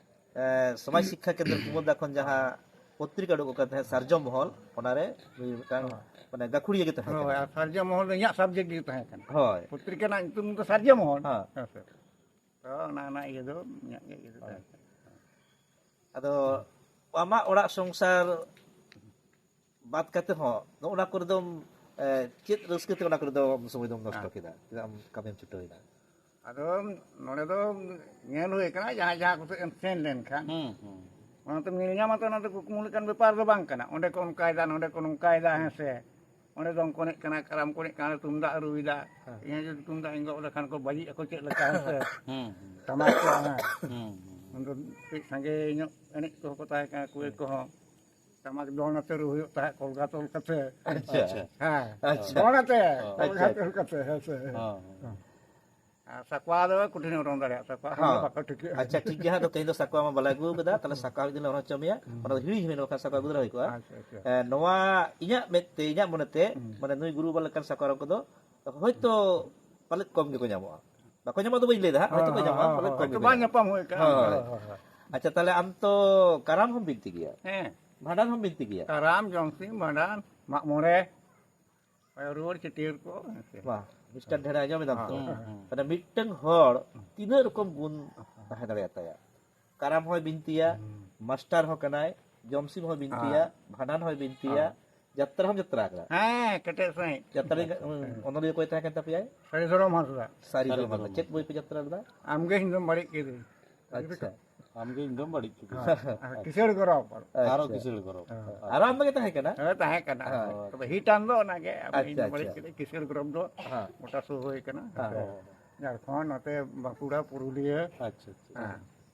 ᱮ, ᱥᱚᱢᱟᱡᱽ ᱥᱤᱠᱠᱷᱟ ᱠᱮᱱᱫᱨᱚ ᱠᱩᱢᱩᱨᱫᱟ ᱠᱷᱚᱱ ᱡᱟᱦᱟᱸ ᱯᱚᱛᱨᱤᱠᱟ ᱩᱰᱩᱠ ᱟᱠᱟᱱ ᱛᱟᱦᱮᱸᱫ, ᱥᱟᱨᱡᱚᱢ ᱢᱚᱦᱚᱞ, ᱚᱱᱟᱨᱮ ᱱᱩᱭ ᱢᱤᱫᱴᱟᱝ, ᱦᱮᱸ᱾ ᱢᱟᱱᱮ, ᱜᱟᱹᱠᱷᱩᱲᱤᱭᱟᱹ ᱜᱮ ᱛᱟᱦᱮᱸ ᱦᱳᱭ, ᱠᱟᱱᱟ᱾ ᱟᱨ ᱥᱟᱨᱡᱚᱢ ᱢᱚᱦᱚᱞ ᱫᱚ ᱤᱧᱟᱹᱜ subject ᱜᱮ ᱛᱟᱦᱮᱸ ᱠᱟᱱᱟ᱾ ᱦᱳᱭ᱾ ᱯᱚᱛᱨᱤᱠᱟ ᱨᱮᱱᱟᱜ ᱧᱩᱛᱩᱢ ᱫᱚ ᱥᱟᱨᱡᱚᱢ ᱢᱚᱦᱚᱞ᱾ ᱦᱮᱸ᱾ ᱦᱮᱸ ᱥᱮ᱾ ᱛᱚ, ᱚᱱᱟ, ᱚᱱᱟ ᱤᱭᱟᱹ ᱫᱚ ᱤᱧᱟᱹᱜ ᱜᱮ ᱤᱭᱟᱹ ᱫᱚ ᱦᱳᱭ᱾ ᱛᱟᱦᱮᱸ ᱠᱟᱱᱟ᱾ ᱟᱫᱚ ᱟᱢᱟᱜ ᱚᱲᱟᱜ ᱥᱚᱝᱥᱟᱨ ᱵᱟᱫ ᱠᱟᱛᱮ ᱦᱚᱸ ᱱᱚᱜᱼᱚ ᱱᱟ ᱠᱚᱨᱮ ᱫᱚᱢ, ᱮ, ᱪᱮᱫ ᱨᱟᱹᱥᱠᱟᱹ ᱛᱮ ᱚᱱᱟ ᱠᱚᱨᱮ ᱫᱚ ᱥᱚᱢᱚᱭ ᱫᱚᱢ ᱱᱚᱥᱴᱚ ᱦᱮᱸ᱾ ᱠᱮᱫᱟ? ᱪᱮᱫᱟᱜ ᱮᱢ ᱠᱟᱹᱢᱤᱢ ᱪᱷᱩᱴᱟᱹᱣ ᱮᱱᱟ? ᱟᱫᱚ ᱱᱚᱰᱮ ᱫᱚ ᱧᱮᱞ ᱦᱩᱭ ᱟᱠᱟᱱᱟ, ᱡᱟᱦᱟᱸᱭ ᱡᱟᱦᱟᱸ ᱠᱚᱥᱮᱫ ᱮᱢ ᱥᱮᱱ ᱞᱮᱱᱠᱷᱟᱱ, ᱦᱩᱸ, ᱦᱩᱸ᱾ ᱚᱱᱟ ᱛᱮᱢ ᱧᱮᱞ ᱧᱟᱢᱟ ᱛᱚ, ᱚᱱᱟ ᱫᱚ ᱠᱩᱠᱢᱩ ᱞᱮᱠᱟᱱ ᱵᱮᱯᱟᱨ ᱫᱚ ᱵᱟᱝ ᱠᱟᱱᱟ᱾ ᱚᱸᱰᱮ ᱠᱚ ᱚᱱᱠᱟᱭᱮᱫᱟ, ᱱᱚᱸᱰᱮ ᱠᱚ ᱱᱚᱝᱠᱟᱭᱮᱫᱟ, ᱦᱮᱸ ᱥᱮ᱾ ᱚᱸᱰᱮ ᱫᱚᱝ ᱠᱚ ᱮᱱᱮᱡ ᱠᱟᱱᱟ, ᱠᱟᱨᱟᱢ ᱠᱚ ᱮᱱᱮᱡ ᱠᱟᱱᱟ, ᱛᱩᱢᱫᱟᱜ ᱨᱩᱭᱮᱫᱟ᱾ ᱦᱮᱸ᱾ ᱤᱧ ᱡᱩᱫᱤ ᱛᱩᱢᱫᱟᱜ ᱤᱧ ᱜᱚᱜ ᱞᱮᱠᱷᱟᱱ ᱠᱚ ᱵᱟᱹᱡᱤᱜ ᱟᱠᱚ ᱪᱮᱫ ᱞᱮᱠᱟ, ᱦᱮᱸ ᱥᱮ᱾ ᱦᱩᱸ, ᱦᱩᱸ᱾ ᱴᱟᱢᱟᱠ ᱠᱚ, ᱦᱮᱸ᱾ ᱦᱩᱸ, ᱦᱩᱸ᱾ ᱩᱱ ᱫᱚ ᱠᱟᱹᱡ ᱥᱟᱸᱜᱮ ᱧᱚᱜ ᱮᱱᱮᱡ ᱠᱚᱦᱚᱸ ᱠᱚ ᱛᱟᱦᱮᱸ ᱠᱟᱱᱟ, ᱠᱩᱲᱤ ᱠᱚᱦᱚᱸ ᱴᱟᱢᱟᱠ ᱫᱚᱱ ᱟᱛᱮ ᱨᱩ ᱦᱩᱭᱩᱜ ᱛᱟᱦᱮᱸᱫ, ᱠᱚᱞᱜᱟ ᱛᱚᱞ ᱠᱟᱛᱮ᱾ ᱟᱪᱪᱷᱟ᱾ ᱦᱮᱸ, ᱟᱪᱪᱷᱟ᱾ ᱫᱚᱱ ᱟᱛᱮ, ᱚ, ᱠᱚᱞᱜᱟ ᱟᱪᱪᱷᱟ᱾ ᱛᱚᱞ ᱠᱟᱛᱮ, ᱦᱮᱸ ᱥᱮ᱾ ᱦᱚᱸ, ᱦᱚᱸ᱾ ᱟᱨ ᱥᱟᱠᱣᱟ ᱫᱚ ᱠᱚᱴᱷᱤᱱ ᱚᱨᱚᱝ ᱫᱟᱲᱮᱭᱟᱜᱼᱟ, ᱥᱟᱠᱣᱟ ᱦᱚᱸ ᱦᱚᱸ᱾ ᱵᱟᱠᱚ ᱴᱷᱤᱠᱟᱹᱜᱼᱟ᱾ ᱟᱪᱪᱷᱟ, ᱴᱷᱤᱠ ᱜᱮᱭᱟ ᱦᱟᱸᱜ, ᱛᱚ ᱛᱮᱦᱮᱧ ᱫᱚ ᱥᱟᱠᱣᱟ ᱢᱟ ᱵᱟᱞᱮ ᱟᱹᱜᱩ ᱟᱠᱟᱫᱟ, ᱛᱟᱦᱞᱮ ᱥᱟᱠᱣᱟ ᱢᱤᱫ ᱫᱤᱱ ᱞᱮ ᱚᱨᱚᱝ ᱦᱚᱪᱚ ᱢᱮᱭᱟ, ᱚᱱᱟ ᱫᱚ ᱦᱤᱲᱤᱧ ᱦᱩᱭᱱᱟ, ᱵᱟᱠᱷᱟᱱ ᱥᱟᱠᱣᱟ ᱟᱹᱜᱩ ᱫᱚ ᱦᱩᱭ ᱠᱚᱜᱼᱟ᱾ ᱟᱪᱪᱷᱟ, ᱟᱪᱪᱷᱟ᱾ ᱮ, ᱱᱚᱣᱟ ᱤᱧᱟᱹᱜ ᱢᱮᱫ ᱛᱮ, ᱤᱧᱟᱹᱜ ᱢᱚᱱᱮ ᱛᱮ, ᱦᱩᱸ᱾ ᱢᱟᱱᱮ ᱱᱩᱭ ᱜᱩᱨᱩ ᱵᱟᱵᱟ ᱞᱮᱠᱟᱱ ᱥᱟᱠᱣᱟ ᱚᱨᱚᱝ ᱠᱚᱫᱚ ᱦᱳᱭᱛᱳ ᱯᱟᱞᱮᱫ ᱠᱚᱢ ᱜᱮᱠᱚ ᱧᱟᱢᱚᱜᱼᱟ᱾ ᱵᱟᱠᱚ ᱧᱟᱢᱚᱜ ᱫᱚ ᱵᱟᱹᱧ ᱞᱟᱹᱭ ᱫᱟ ᱦᱟᱸᱜ, ᱦᱳᱭᱛᱳ ᱠᱚ ᱦᱳᱭ, ᱧᱟᱢᱚᱜᱼᱟ, ᱦᱳᱭ, ᱯᱟᱞᱮᱫ ᱦᱳᱭ, ᱠᱚᱢ ᱦᱳᱭᱛᱳ ᱜᱮ ᱵᱟᱝ ᱧᱟᱢᱚᱜᱼᱟ᱾ ᱧᱟᱯᱟᱢ ᱦᱩᱭ ᱠᱟᱱᱟ᱾ ᱦᱳᱭ᱾ ᱦᱳᱭ, ᱦᱳᱭ, ᱦᱳᱭ᱾ ᱟᱪᱪᱷᱟ, ᱛᱟᱦᱞᱮ ᱟᱢ ᱛᱚ ᱠᱟᱨᱟᱢ ᱦᱚᱸᱢ ᱵᱤᱱᱛᱤ ᱜᱮᱭᱟ, ᱦᱮᱸ, ᱵᱷᱟᱸᱰᱟᱱ ᱦᱚᱸᱢ ᱵᱤᱱᱛᱤ ᱜᱮᱭᱟ᱾ ᱠᱟᱨᱟᱢ, ᱡᱚᱢᱥᱤᱢ, ᱵᱷᱟᱸᱰᱟᱱ, ᱢᱟᱜ ᱢᱚᱬᱮ, ᱨᱩᱣᱟᱹᱲ ᱪᱷᱟᱹᱴᱭᱟᱹᱨ ᱠᱚ, ᱦᱮᱸ ᱥᱮ᱾ ᱵᱟᱦ, ᱢᱤᱥᱴᱟᱨ ᱰᱷᱮᱲᱟ, ᱟᱸᱡᱚᱢ ᱮᱫᱟᱢ ᱛᱚ? ᱦᱮᱸ, ᱦᱮᱸ᱾ ᱢᱟᱱᱮ ᱢᱤᱫᱴᱟᱝ ᱦᱚᱲ ᱛᱤᱱᱟᱹᱜ ᱨᱚᱠᱚᱢ ᱜᱩᱱ ᱛᱟᱦᱮᱸ ᱫᱟᱲᱮᱭᱟᱛᱟᱭᱟ᱾ ᱠᱟᱨᱟᱢ ᱦᱚᱸᱭ ᱵᱤᱱᱛᱤᱭᱟ, ᱦᱩᱸ᱾ ᱢᱟᱥᱴᱟᱨ ᱦᱚᱸ ᱠᱟᱱᱟᱭ, ᱡᱚᱢᱥᱤᱢ ᱦᱚᱸᱭ ᱵᱤᱱᱛᱤᱭᱟ, ᱦᱮᱸ᱾ ᱵᱷᱟᱸᱰᱟᱱ ᱦᱚᱸᱭ ᱵᱤᱱᱛᱤᱭᱟ, ᱦᱮᱸ᱾ ᱡᱟᱛᱨᱟ ᱦᱚᱸᱢ ᱡᱟᱛᱨᱟ ᱟᱠᱟᱫᱟ᱾ ᱦᱮᱸ, ᱠᱮᱴᱮᱡ ᱥᱟᱺᱦᱤᱡ᱾ ᱡᱟᱛᱨᱟ ᱨᱤᱱᱤᱡ, ᱩᱸ, ᱚᱱᱚᱞᱤᱭᱟᱹ ᱚᱠᱚᱭ ᱛᱟᱦᱮᱸ ᱠᱟᱱ ᱛᱟᱯᱮᱭᱟᱭ? ᱥᱟᱹᱨᱤ ᱫᱷᱚᱨᱚᱢ ᱦᱟᱸᱥᱫᱟ᱾ ᱥᱟᱹᱨᱤ ᱥᱟᱹᱨᱤ ᱫᱷᱚᱨᱚᱢ ᱦᱟᱸᱥᱫᱟ᱾ ᱫᱷᱚᱨᱚᱢ ᱪᱮᱫ ᱵᱳᱭ ᱯᱮ ᱡᱟᱛᱨᱟ ᱞᱮᱫᱟ? ᱟᱢᱜᱮ ᱤᱧ ᱫᱚᱢ ᱵᱟᱹᱲᱤᱡ ᱠᱮᱫᱤᱧ᱾ ᱟᱪᱪᱷᱟ᱾ ᱟᱢᱜᱮ ᱤᱧ ᱫᱚᱢ ᱵᱟᱹᱲᱤᱡ ᱠᱮᱫᱟ᱾ ᱟᱨ ᱠᱤᱥᱟᱹᱬ ᱜᱚᱨᱚᱵ᱾ ᱟᱨᱚ ᱟᱪᱪᱷᱟ᱾ ᱠᱤᱥᱟᱹᱬ ᱜᱚᱨᱚᱵ᱾ ᱟᱨᱚ ᱟᱢ ᱜᱮ ᱛᱟᱦᱮᱸ ᱠᱟᱱᱟ? ᱦᱮᱸ, ᱛᱟᱦᱮᱸ ᱠᱟᱱᱟ᱾ ᱦᱮᱸ᱾ ᱛᱚᱵᱮ ᱦᱤᱴ ᱟᱱ ᱫᱚ ᱚᱱᱟᱜᱮ, ᱟᱫᱚ ᱤᱧ ᱟᱪᱪᱷᱟ, ᱫᱚ ᱵᱟᱹᱲᱤᱡ ᱟᱪᱪᱷᱟ᱾ ᱠᱮᱫᱟ᱾ ᱠᱤᱥᱟᱹᱬ ᱜᱚᱨᱚᱵ ᱫᱚ ᱦᱮᱸ᱾ ᱜᱚᱴᱟ ᱥᱩᱨ ᱦᱩᱭ ᱠᱟᱱᱟ᱾ ᱦᱮᱸ᱾ ᱡᱷᱟᱲᱠᱷᱚᱸᱰ, ᱱᱚᱛᱮ ᱵᱟᱸᱠᱩᱲᱟ, ᱯᱩᱨᱩᱞᱤᱭᱟᱹ᱾ ᱟᱪᱪᱷᱟ, ᱟᱪᱪᱷᱟ᱾ ᱦᱮᱸ᱾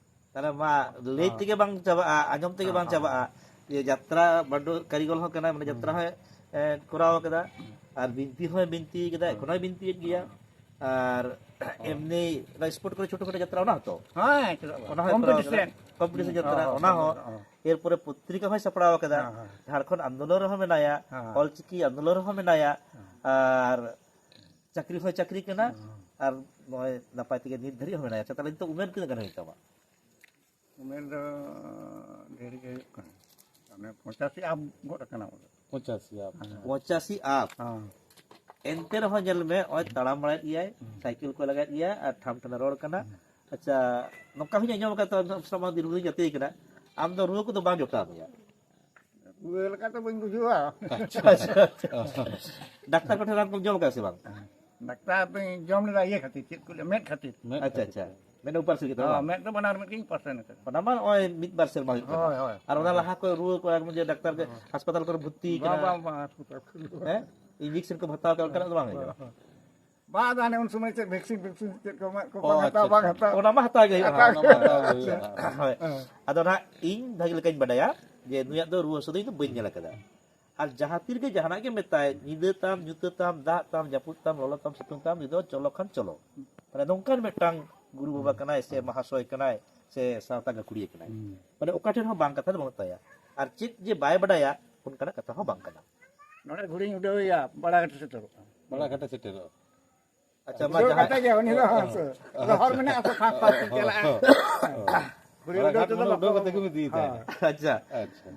ᱛᱟᱦᱞᱮ ᱢᱟ ᱞᱟᱹᱭ ᱛᱮᱜᱮ ᱵᱟᱝ ᱪᱟᱵᱟᱜᱼᱟ, ᱟᱸᱡᱚᱢ ᱛᱮᱜᱮ ᱵᱟᱝ ᱪᱟᱵᱟᱜᱼᱟ᱾ ᱡᱮ ᱡᱟᱛᱨᱟ ᱵᱟᱰᱚ ᱠᱟᱹᱨᱤᱜᱚᱞ ᱦᱚᱸ ᱠᱟᱱᱟᱭ, ᱢᱟᱱᱮ ᱡᱟᱛᱨᱟ ᱦᱚᱸᱭ, ᱮ, ᱠᱚᱨᱟᱣ ᱠᱟᱫᱟ᱾ ᱟᱨ ᱵᱤᱱᱛᱤ ᱦᱚᱸᱭ ᱵᱤᱱᱛᱤ ᱠᱟᱫᱟ, ᱮᱠᱷᱚᱱ ᱦᱚᱸᱭ ᱵᱤᱱᱛᱤᱭᱮᱫ ᱜᱮᱭᱟ᱾ ᱟᱨ ᱮᱢᱱᱤ ᱚᱱᱟ ᱥᱯᱳᱨᱴ ᱠᱚᱨᱮ ᱪᱷᱳᱴᱳ ᱠᱷᱟᱴᱳ ᱡᱟᱛᱨᱟ ᱚᱱᱟ ᱦᱚᱸᱛᱚ? ᱦᱮᱸ, ᱪᱮᱫᱟᱜ ᱵᱟᱝ? ᱚᱱᱟ ᱦᱚᱸᱭ ᱠᱚᱨᱟᱣ ᱠᱟᱫᱟ᱾ ᱠᱚᱢᱯᱤᱴᱤᱥᱮᱱ᱾ ᱠᱚᱢᱯᱤᱴᱤᱥᱮᱱ ᱡᱟᱛᱨᱟ, ᱦᱚᱸ, ᱚᱱᱟ ᱦᱚᱸ, ᱦᱚᱸ᱾ ᱦᱚᱸ᱾ ᱮᱨᱯᱚᱨᱮ ᱯᱚᱛᱨᱤᱠᱟ ᱦᱚᱸᱭ ᱥᱟᱯᱲᱟᱣ ᱠᱟᱫᱟ᱾ ᱦᱮᱸ, ᱦᱮᱸ᱾ ᱡᱷᱟᱲᱠᱷᱚᱸᱰ ᱟᱱᱫᱳᱞᱚᱱ ᱨᱮᱦᱚᱸ ᱢᱮᱱᱟᱭᱟ, ᱦᱮᱸ᱾ ᱚᱞᱪᱤᱠᱤ ᱟᱱᱫᱳᱞᱚᱱ ᱨᱮᱦᱚᱸ ᱢᱮᱱᱟᱭᱟ᱾ ᱟᱨ ᱪᱟᱹᱠᱨᱤ ᱦᱚᱸᱭ ᱪᱟᱹᱠᱨᱤ ᱠᱟᱱᱟ᱾ ᱟᱨ ᱱᱚᱜᱼᱚᱭ ᱱᱟᱯᱟᱭ ᱛᱮᱜᱮ ᱱᱤᱛ ᱫᱷᱟᱹᱨᱤᱡ ᱦᱚᱸ ᱢᱮᱱᱟᱭᱟ᱾ ᱟᱪᱪᱷᱟ, ᱛᱟᱦᱞᱮ ᱱᱤᱛᱚᱜ ᱩᱢᱮᱨ ᱛᱤᱱᱟᱹᱜ ᱜᱟᱱ ᱦᱩᱭᱩᱜ ᱛᱟᱢᱟ? ᱩᱢᱮᱨ ᱫᱚ ᱰᱷᱮᱨ ᱜᱮ ᱦᱩᱭᱩᱜ ᱠᱟᱱᱟ, ᱢᱟᱱᱮ ᱯᱚᱸᱪᱟᱥᱤ ᱟᱯ ᱜᱚᱫ ᱟᱠᱟᱱᱟ ᱵᱚᱞᱮ᱾ ᱯᱚᱸᱪᱟᱥᱤ ᱟᱯ᱾ ᱯᱚᱸᱪᱟᱥᱤ ᱟᱯ᱾ ᱦᱮᱸ᱾ ᱮᱱᱛᱮ ᱨᱮᱦᱚᱸ ᱧᱮᱞ ᱢᱮ, ᱱᱚᱜᱼᱚᱭ ᱛᱟᱲᱟᱢ ᱵᱟᱲᱟᱭᱮᱫ ᱜᱮᱭᱟᱭ, ᱥᱟᱭᱠᱮᱞ ᱠᱚ ᱞᱟᱜᱟᱭᱮᱫ ᱜᱮᱭᱟ ᱟᱨ ᱴᱷᱟᱢ ᱴᱷᱟᱢᱮ ᱨᱚᱲ ᱠᱟᱱᱟ᱾ ᱟᱪᱪᱷᱟ, ᱱᱚᱝᱠᱟ ᱦᱚᱸᱧ ᱟᱸᱡᱚᱢ ᱟᱠᱟᱫ ᱛᱚ, ᱟᱢ ᱥᱟᱶ ᱢᱟ ᱫᱤᱨᱜᱷᱚ ᱫᱤᱱ ᱜᱟᱛᱮ ᱠᱟᱱᱟ, ᱟᱢ ᱫᱚ ᱨᱩᱣᱟᱹ ᱠᱚᱫᱚ ᱵᱟᱝ ᱡᱚᱴᱟᱣ ᱢᱮᱭᱟ? ᱨᱩᱣᱟᱹ ᱞᱮᱠᱟ ᱫᱚ ᱵᱟᱹᱧ ᱵᱩᱡᱷᱟᱹᱣᱟ᱾ ᱟᱪᱪᱷᱟ, ᱟᱪᱪᱷᱟ᱾ ᱰᱟᱠᱛᱟᱨ ᱠᱚᱴᱷᱮᱱ ᱨᱟᱱ ᱠᱚᱢ ᱡᱚᱢ ᱟᱠᱟᱫᱟ ᱥᱮ ᱵᱟᱝ? ᱰᱟᱠᱛᱟᱨ ᱫᱚᱧ ᱡᱚᱢ ᱞᱮᱫᱟ, ᱤᱭᱟᱹ ᱠᱷᱟᱹᱛᱤᱨ, ᱪᱮᱫ ᱠᱚ ᱞᱟᱹᱭᱟ, ᱢᱮᱫ ᱠᱷᱟᱹᱛᱤᱨ᱾ ᱢᱮᱫ ᱟᱪᱪᱷᱟ, ᱠᱷᱟᱹᱛᱤᱨ ᱟᱪᱪᱷᱟ᱾ ᱛᱮ᱾ ᱢᱮᱫ ᱚᱯᱟᱨᱮᱥᱚᱱ ᱠᱮᱫᱟ ᱦᱚᱸ, ᱵᱟᱝ? ᱢᱮᱫ ᱫᱚ ᱵᱟᱱᱟᱨ ᱢᱮᱫ ᱜᱤᱧ ᱚᱯᱟᱨᱮᱥᱚᱱ ᱟᱠᱟᱫᱟ᱾ ᱚᱱᱟ ᱢᱟ ᱱᱚᱜᱼᱚᱭ ᱢᱤᱫ ᱵᱟᱨ ᱥᱮᱨᱢᱟ ᱦᱩᱭᱩᱜ ᱠᱟᱱᱟ᱾ ᱦᱳᱭ, ᱦᱳᱭ᱾ ᱟᱨ ᱚᱱᱟ ᱞᱟᱦᱟ ᱠᱚ ᱨᱩᱣᱟᱹ ᱠᱚ ᱟᱨ ᱡᱮ ᱰᱟᱠᱛᱟᱨ ᱜᱮ ᱦᱟᱥᱯᱟᱛᱟᱞ ᱠᱚᱨᱮ ᱵᱷᱚᱨᱛᱤ ᱵᱟᱝ, ᱠᱟᱱᱟ? ᱵᱟᱝ, ᱵᱟᱝ, ᱦᱟᱥᱯᱟᱛᱟᱞ ᱠᱚᱨᱮ ᱫᱚ ᱦᱮᱸ? ᱤᱧᱡᱮᱠᱥᱚᱱ ᱠᱚ ᱦᱟᱛᱟᱣ ᱠᱟᱜ, ᱚᱱᱠᱟᱱᱟᱜ ᱫᱚ ᱵᱟᱝ ᱦᱩᱭᱩᱜᱼᱟ? ᱵᱟᱝ, ᱵᱟᱝ᱾ ᱵᱟᱝ, ᱟᱫᱚ ᱦᱟᱱᱮ ᱩᱱ ᱥᱚᱢᱚᱭ ᱪᱮᱫ ᱵᱷᱮᱠᱥᱤᱱ ᱯᱷᱮᱠᱥᱤᱱ ᱪᱮᱫ ᱠᱚ ᱮᱢᱟᱜ ᱠᱚ, ᱚ, ᱵᱟᱝ ᱟᱪᱪᱷᱟ, ᱦᱟᱛᱟᱣ, ᱵᱟᱝ ᱟᱪᱪᱷᱟ᱾ ᱦᱟᱛᱟᱣ᱾ ᱚᱱᱟ ᱢᱟ ᱦᱟᱛᱟᱣ ᱜᱮ ᱦᱩᱭᱩᱜᱼᱟ, ᱦᱟᱛᱟᱣ ᱚᱱᱟ ᱢᱟ ᱦᱟᱛᱟᱣ ᱜᱮ ᱦᱩᱭᱩᱜᱼᱟ᱾ ᱦᱮᱸ᱾ ᱦᱳᱭ᱾ ᱟᱫᱚ ᱱᱟᱦᱟᱜ ᱤᱧ ᱵᱷᱟᱜᱮ ᱞᱮᱠᱟᱧ ᱵᱟᱰᱟᱭᱟ ᱡᱮ ᱱᱩᱭᱟᱜ ᱫᱚ ᱨᱩᱣᱟᱹ ᱦᱟᱹᱥᱩ ᱫᱚ ᱤᱧ ᱫᱚ ᱵᱟᱹᱧ ᱧᱮᱞ ᱟᱠᱟᱫᱟ᱾ ᱟᱨ ᱡᱟᱦᱟᱸ ᱛᱤ ᱨᱮᱜᱮ ᱡᱟᱦᱟᱱᱟᱜ ᱜᱮ ᱢᱮᱛᱟᱭ, ᱧᱤᱫᱟᱹ ᱛᱟᱢ, ᱧᱩᱛᱟᱹ ᱛᱟᱢ, ᱫᱟᱜ ᱛᱟᱢ, ᱡᱟᱹᱯᱩᱫ ᱛᱟᱢ, ᱞᱚᱞᱚ ᱛᱟᱢ, ᱥᱤᱛᱩᱝ ᱛᱟᱢ, ᱱᱩᱭ ᱫᱚ ᱪᱚᱞᱚ ᱠᱷᱟᱱ ᱪᱚᱞᱚ᱾ ᱢᱟᱱᱮ ᱱᱚᱝᱠᱟᱱ ᱢᱤᱫᱴᱟᱝ ᱜᱩᱨᱩ ᱵᱟᱵᱟ ᱠᱟᱱᱟᱭ ᱥᱮ ᱢᱟᱦᱟᱥᱚᱭ ᱠᱟᱱᱟᱭ ᱥᱮ ᱥᱟᱶᱛᱟ ᱜᱟᱹᱠᱷᱩᱲᱤᱭᱟᱹ ᱠᱟᱱᱟᱭ᱾ ᱦᱩᱸ᱾ ᱢᱟᱱᱮ ᱚᱠᱟ ᱴᱷᱮᱱ ᱦᱚᱸ ᱵᱟᱝ ᱠᱟᱛᱷᱟ ᱫᱚ ᱵᱟᱹᱱᱩᱜ ᱛᱟᱭᱟ᱾ ᱟᱨ ᱪᱮᱫ ᱡᱮ ᱵᱟᱭ ᱵᱟᱰᱟᱭᱟ, ᱚᱱᱠᱟᱱᱟᱜ ᱠᱟᱛᱷᱟ ᱦᱚᱸ ᱵᱟᱝ ᱠᱟᱱᱟ᱾ ᱱᱚᱰᱮ ᱜᱷᱩᱲᱤᱧ ᱩᱰᱟᱹᱣᱮᱭᱟ, ᱵᱟᱲᱟ ᱜᱷᱟᱴ ᱥᱮᱴᱮᱨᱚᱜᱼᱟ᱾ ᱵᱟᱲᱟ ᱜᱷᱟᱴᱮ ᱥᱮᱴᱮᱨᱚᱜᱼᱟ᱾ ᱟᱪᱪᱷᱟ, ᱢᱟ ᱩᱰᱟᱹᱣ ᱡᱟᱦᱟᱸᱭ ᱠᱟᱛᱮ ᱜᱮ ᱩᱱᱤ ᱫᱚ ᱨᱚᱦᱚᱲ ᱢᱮᱱᱟᱜᱼᱟ ᱛᱚ, ᱯᱷᱟᱸᱠ ᱯᱷᱟᱸᱠ ᱛᱮ ᱪᱟᱞᱟᱜᱼᱟ᱾ ᱜᱷᱩᱲᱤ ᱵᱟᱲᱟ ᱩᱰᱟᱹᱣ ᱜᱷᱟᱴ ᱛᱮᱫᱚ ᱢᱟᱱᱮ ᱩᱰᱟᱹᱣ ᱵᱟᱠᱚ ᱠᱟᱛᱮ ᱜᱮ ᱤᱫᱤᱭᱮ ᱛᱟᱦᱮᱸᱫ᱾ ᱦᱳᱭ᱾ ᱟᱪᱪᱷᱟ᱾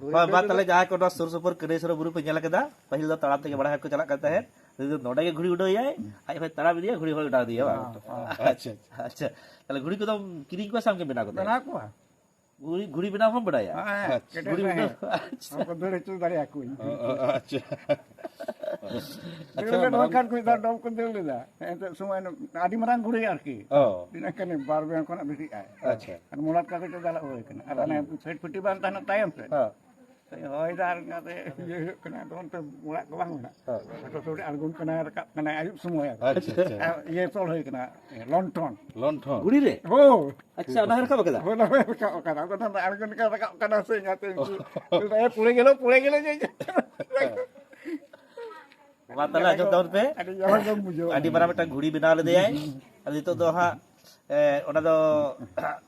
ᱜᱷᱩᱲᱤ ᱢᱟ, ᱩᱰᱟᱹᱣ ᱢᱟ ᱛᱮᱫᱚ ᱛᱟᱦᱞᱮ ᱡᱟᱦᱟᱸᱭ ᱠᱚ ᱱᱚᱣᱟ ᱥᱩᱨ ᱥᱩᱯᱩᱨ ᱠᱟᱹᱱᱟᱹᱭᱥᱚᱨ ᱵᱩᱨᱩ ᱯᱮ ᱧᱮᱞ ᱠᱟᱫᱟ, ᱯᱟᱹᱦᱤᱞ ᱫᱚ ᱛᱟᱲᱟᱢ ᱛᱮᱜᱮ ᱵᱟᱲᱟ ᱜᱷᱟᱴ ᱠᱚ ᱪᱟᱞᱟᱜ ᱠᱟᱱ ᱛᱟᱦᱮᱸᱫ, ᱱᱤᱛ ᱫᱚ ᱱᱚᱰᱮ ᱜᱮ ᱜᱷᱩᱲᱤ ᱩᱰᱟᱹᱣ ᱮᱭᱟᱭ, ᱟᱡ ᱦᱚᱸᱭ ᱛᱟᱲᱟᱢ ᱤᱫᱤᱭᱟ, ᱜᱷᱩᱲᱤ ᱦᱚᱸᱭ ᱚᱰᱟᱣ ᱤᱫᱤᱭᱟ, ᱵᱟᱝ? ᱦᱚᱸ, ᱦᱚᱸ᱾ ᱟᱪᱪᱷᱟ, ᱟᱪᱪᱷᱟ᱾ ᱟᱪᱪᱷᱟ, ᱛᱟᱦᱞᱮ ᱜᱷᱩᱲᱤ ᱠᱚᱫᱚᱢ ᱠᱤᱨᱤᱧ ᱠᱚᱣᱟ ᱥᱮ ᱟᱢ ᱜᱮᱢ ᱵᱮᱱᱟᱣ ᱠᱚᱣᱟ? ᱵᱮᱱᱟᱣ ᱠᱚᱣᱟ᱾ ᱜᱷᱩᱲᱤ, ᱜᱷᱩᱲᱤ ᱵᱮᱱᱟᱣ ᱦᱚᱸᱢ ᱵᱟᱲᱟᱭᱟ? ᱦᱮᱸ, ᱟᱪᱪᱷᱟ᱾ ᱠᱮᱴᱮᱡ ᱜᱷᱩᱲᱤ ᱛᱟᱦᱮᱸ᱾ ᱵᱮᱱᱟᱣ, ᱟᱪᱪᱷᱟ᱾ ᱦᱚᱸ, ᱠᱚ ᱫᱟᱹᱲ ᱦᱚᱪᱚ ᱫᱟᱲᱮᱭᱟᱠᱚᱣᱟᱹᱧ᱾ ᱚ, ᱚ, ᱟᱪᱪᱷᱟ᱾ ᱫᱟᱹᱲ ᱟᱪᱪᱷᱟ, ᱞᱮᱫ ᱢᱟᱨᱟᱝ ᱵᱟᱝᱠᱷᱟᱱ ᱠᱚ ᱢᱮᱛᱟᱜ ᱰᱚᱢ ᱠᱚ ᱫᱟᱹᱲ ᱞᱮᱫᱟ᱾ ᱮᱱᱛᱮᱫ ᱥᱚᱢᱚᱭ ᱟᱹᱰᱤ ᱢᱟᱨᱟᱝ ᱜᱷᱩᱲᱤ ᱟᱨᱠᱤ᱾ ᱚ᱾ ᱛᱤᱱᱟᱹᱜ ᱠᱟᱱᱮ ᱵᱟᱨ ᱵᱮᱝ ᱠᱷᱚᱱᱟᱜ ᱵᱮᱥᱤᱜ ᱟᱭ᱾ ᱟᱪᱪᱷᱟ᱾ ᱟᱨ ᱢᱚᱞᱟᱴ ᱠᱟᱜᱚᱡᱽ ᱛᱮ ᱫᱟᱞᱟᱜ ᱦᱩᱭ ᱠᱟᱱᱟ᱾ ᱟᱨ ᱚᱱᱮ ᱦᱩᱸ᱾ ᱥᱮᱴ ᱯᱷᱤᱴᱤ ᱵᱟᱝ ᱛᱟᱦᱮᱱᱟ ᱛᱟᱭᱚᱢ ᱥᱮᱫ᱾ ᱦᱮᱸ᱾ ᱦᱚᱭ ᱫᱟᱜ ᱠᱟᱛᱮ ᱤᱭᱟᱹ ᱦᱩᱭᱩᱜ ᱠᱟᱱᱟ, ᱟᱫᱚ ᱚᱱᱛᱮ ᱚᱲᱟᱜ ᱠᱚ ᱵᱟᱝ ᱢᱮᱱᱟᱜᱼᱟ᱾ ᱦᱮᱸ᱾ ᱯᱷᱳᱴᱳ ᱥᱩᱴ ᱟᱬᱜᱚᱱ ᱠᱟᱱᱟᱭ, ᱨᱟᱠᱟᱵ ᱠᱟᱱᱟᱭ ᱟᱹᱭᱩᱵ ᱥᱚᱢᱚᱭ ᱟᱨᱠᱤ᱾ ᱟᱪᱪᱷᱟ, ᱟᱪᱪᱷᱟ᱾ ᱟᱨ ᱤᱭᱟᱹ ᱛᱚᱞ ᱦᱩᱭ ᱠᱟᱱᱟ, ᱞᱚᱱᱴᱷᱚᱱ᱾ ᱞᱚᱱᱴᱷᱚᱱ? ᱜᱷᱩᱲᱤ ᱨᱮ? ᱦᱳᱭ᱾ ᱟᱪᱪᱷᱟ, ᱚᱱᱟ ᱦᱚᱸ ᱨᱟᱠᱟᱵ ᱟᱠᱟᱫᱟ? ᱦᱳᱭ, ᱚᱱᱟ ᱦᱚᱸ ᱨᱟᱠᱟᱵ ᱟᱠᱟᱫᱟ᱾ ᱟᱫᱚ ᱚᱱᱟ ᱫᱚ ᱟᱬᱜᱚᱱ ᱠᱟᱱᱟ, ᱨᱟᱠᱟᱵ ᱠᱟᱱᱟ ᱥᱮ ᱤᱧ ᱟᱛᱮ ᱩᱱᱠᱩ, ᱚ᱾ ᱞᱟᱹᱭᱫᱟ, "ᱮ, ᱯᱩᱲᱮ ᱜᱮᱞᱚ, ᱯᱩᱲᱮ ᱜᱮᱞᱚ", ᱡᱮ ᱢᱟ ᱛᱟᱦᱞᱮ ᱟᱸᱡᱚᱢ ᱛᱟᱵᱚᱱ ᱯᱮ᱾ ᱟᱹᱰᱤ ᱡᱟᱞᱟ ᱜᱮᱢ ᱵᱩᱡᱷᱟᱹᱣᱟ᱾ ᱟᱹᱰᱤ ᱢᱟᱨᱟᱝ ᱢᱤᱫᱴᱟᱝ ᱜᱷᱩᱲᱤ ᱵᱮᱱᱟᱣ ᱞᱮᱫᱮᱭᱟᱭ᱾ ᱦᱩᱸ, ᱦᱩᱸ᱾ ᱟᱨ ᱱᱤᱛᱚᱜ ᱫᱚ ᱦᱟᱸᱜ, ᱮ, ᱚᱱᱟ ᱫᱚ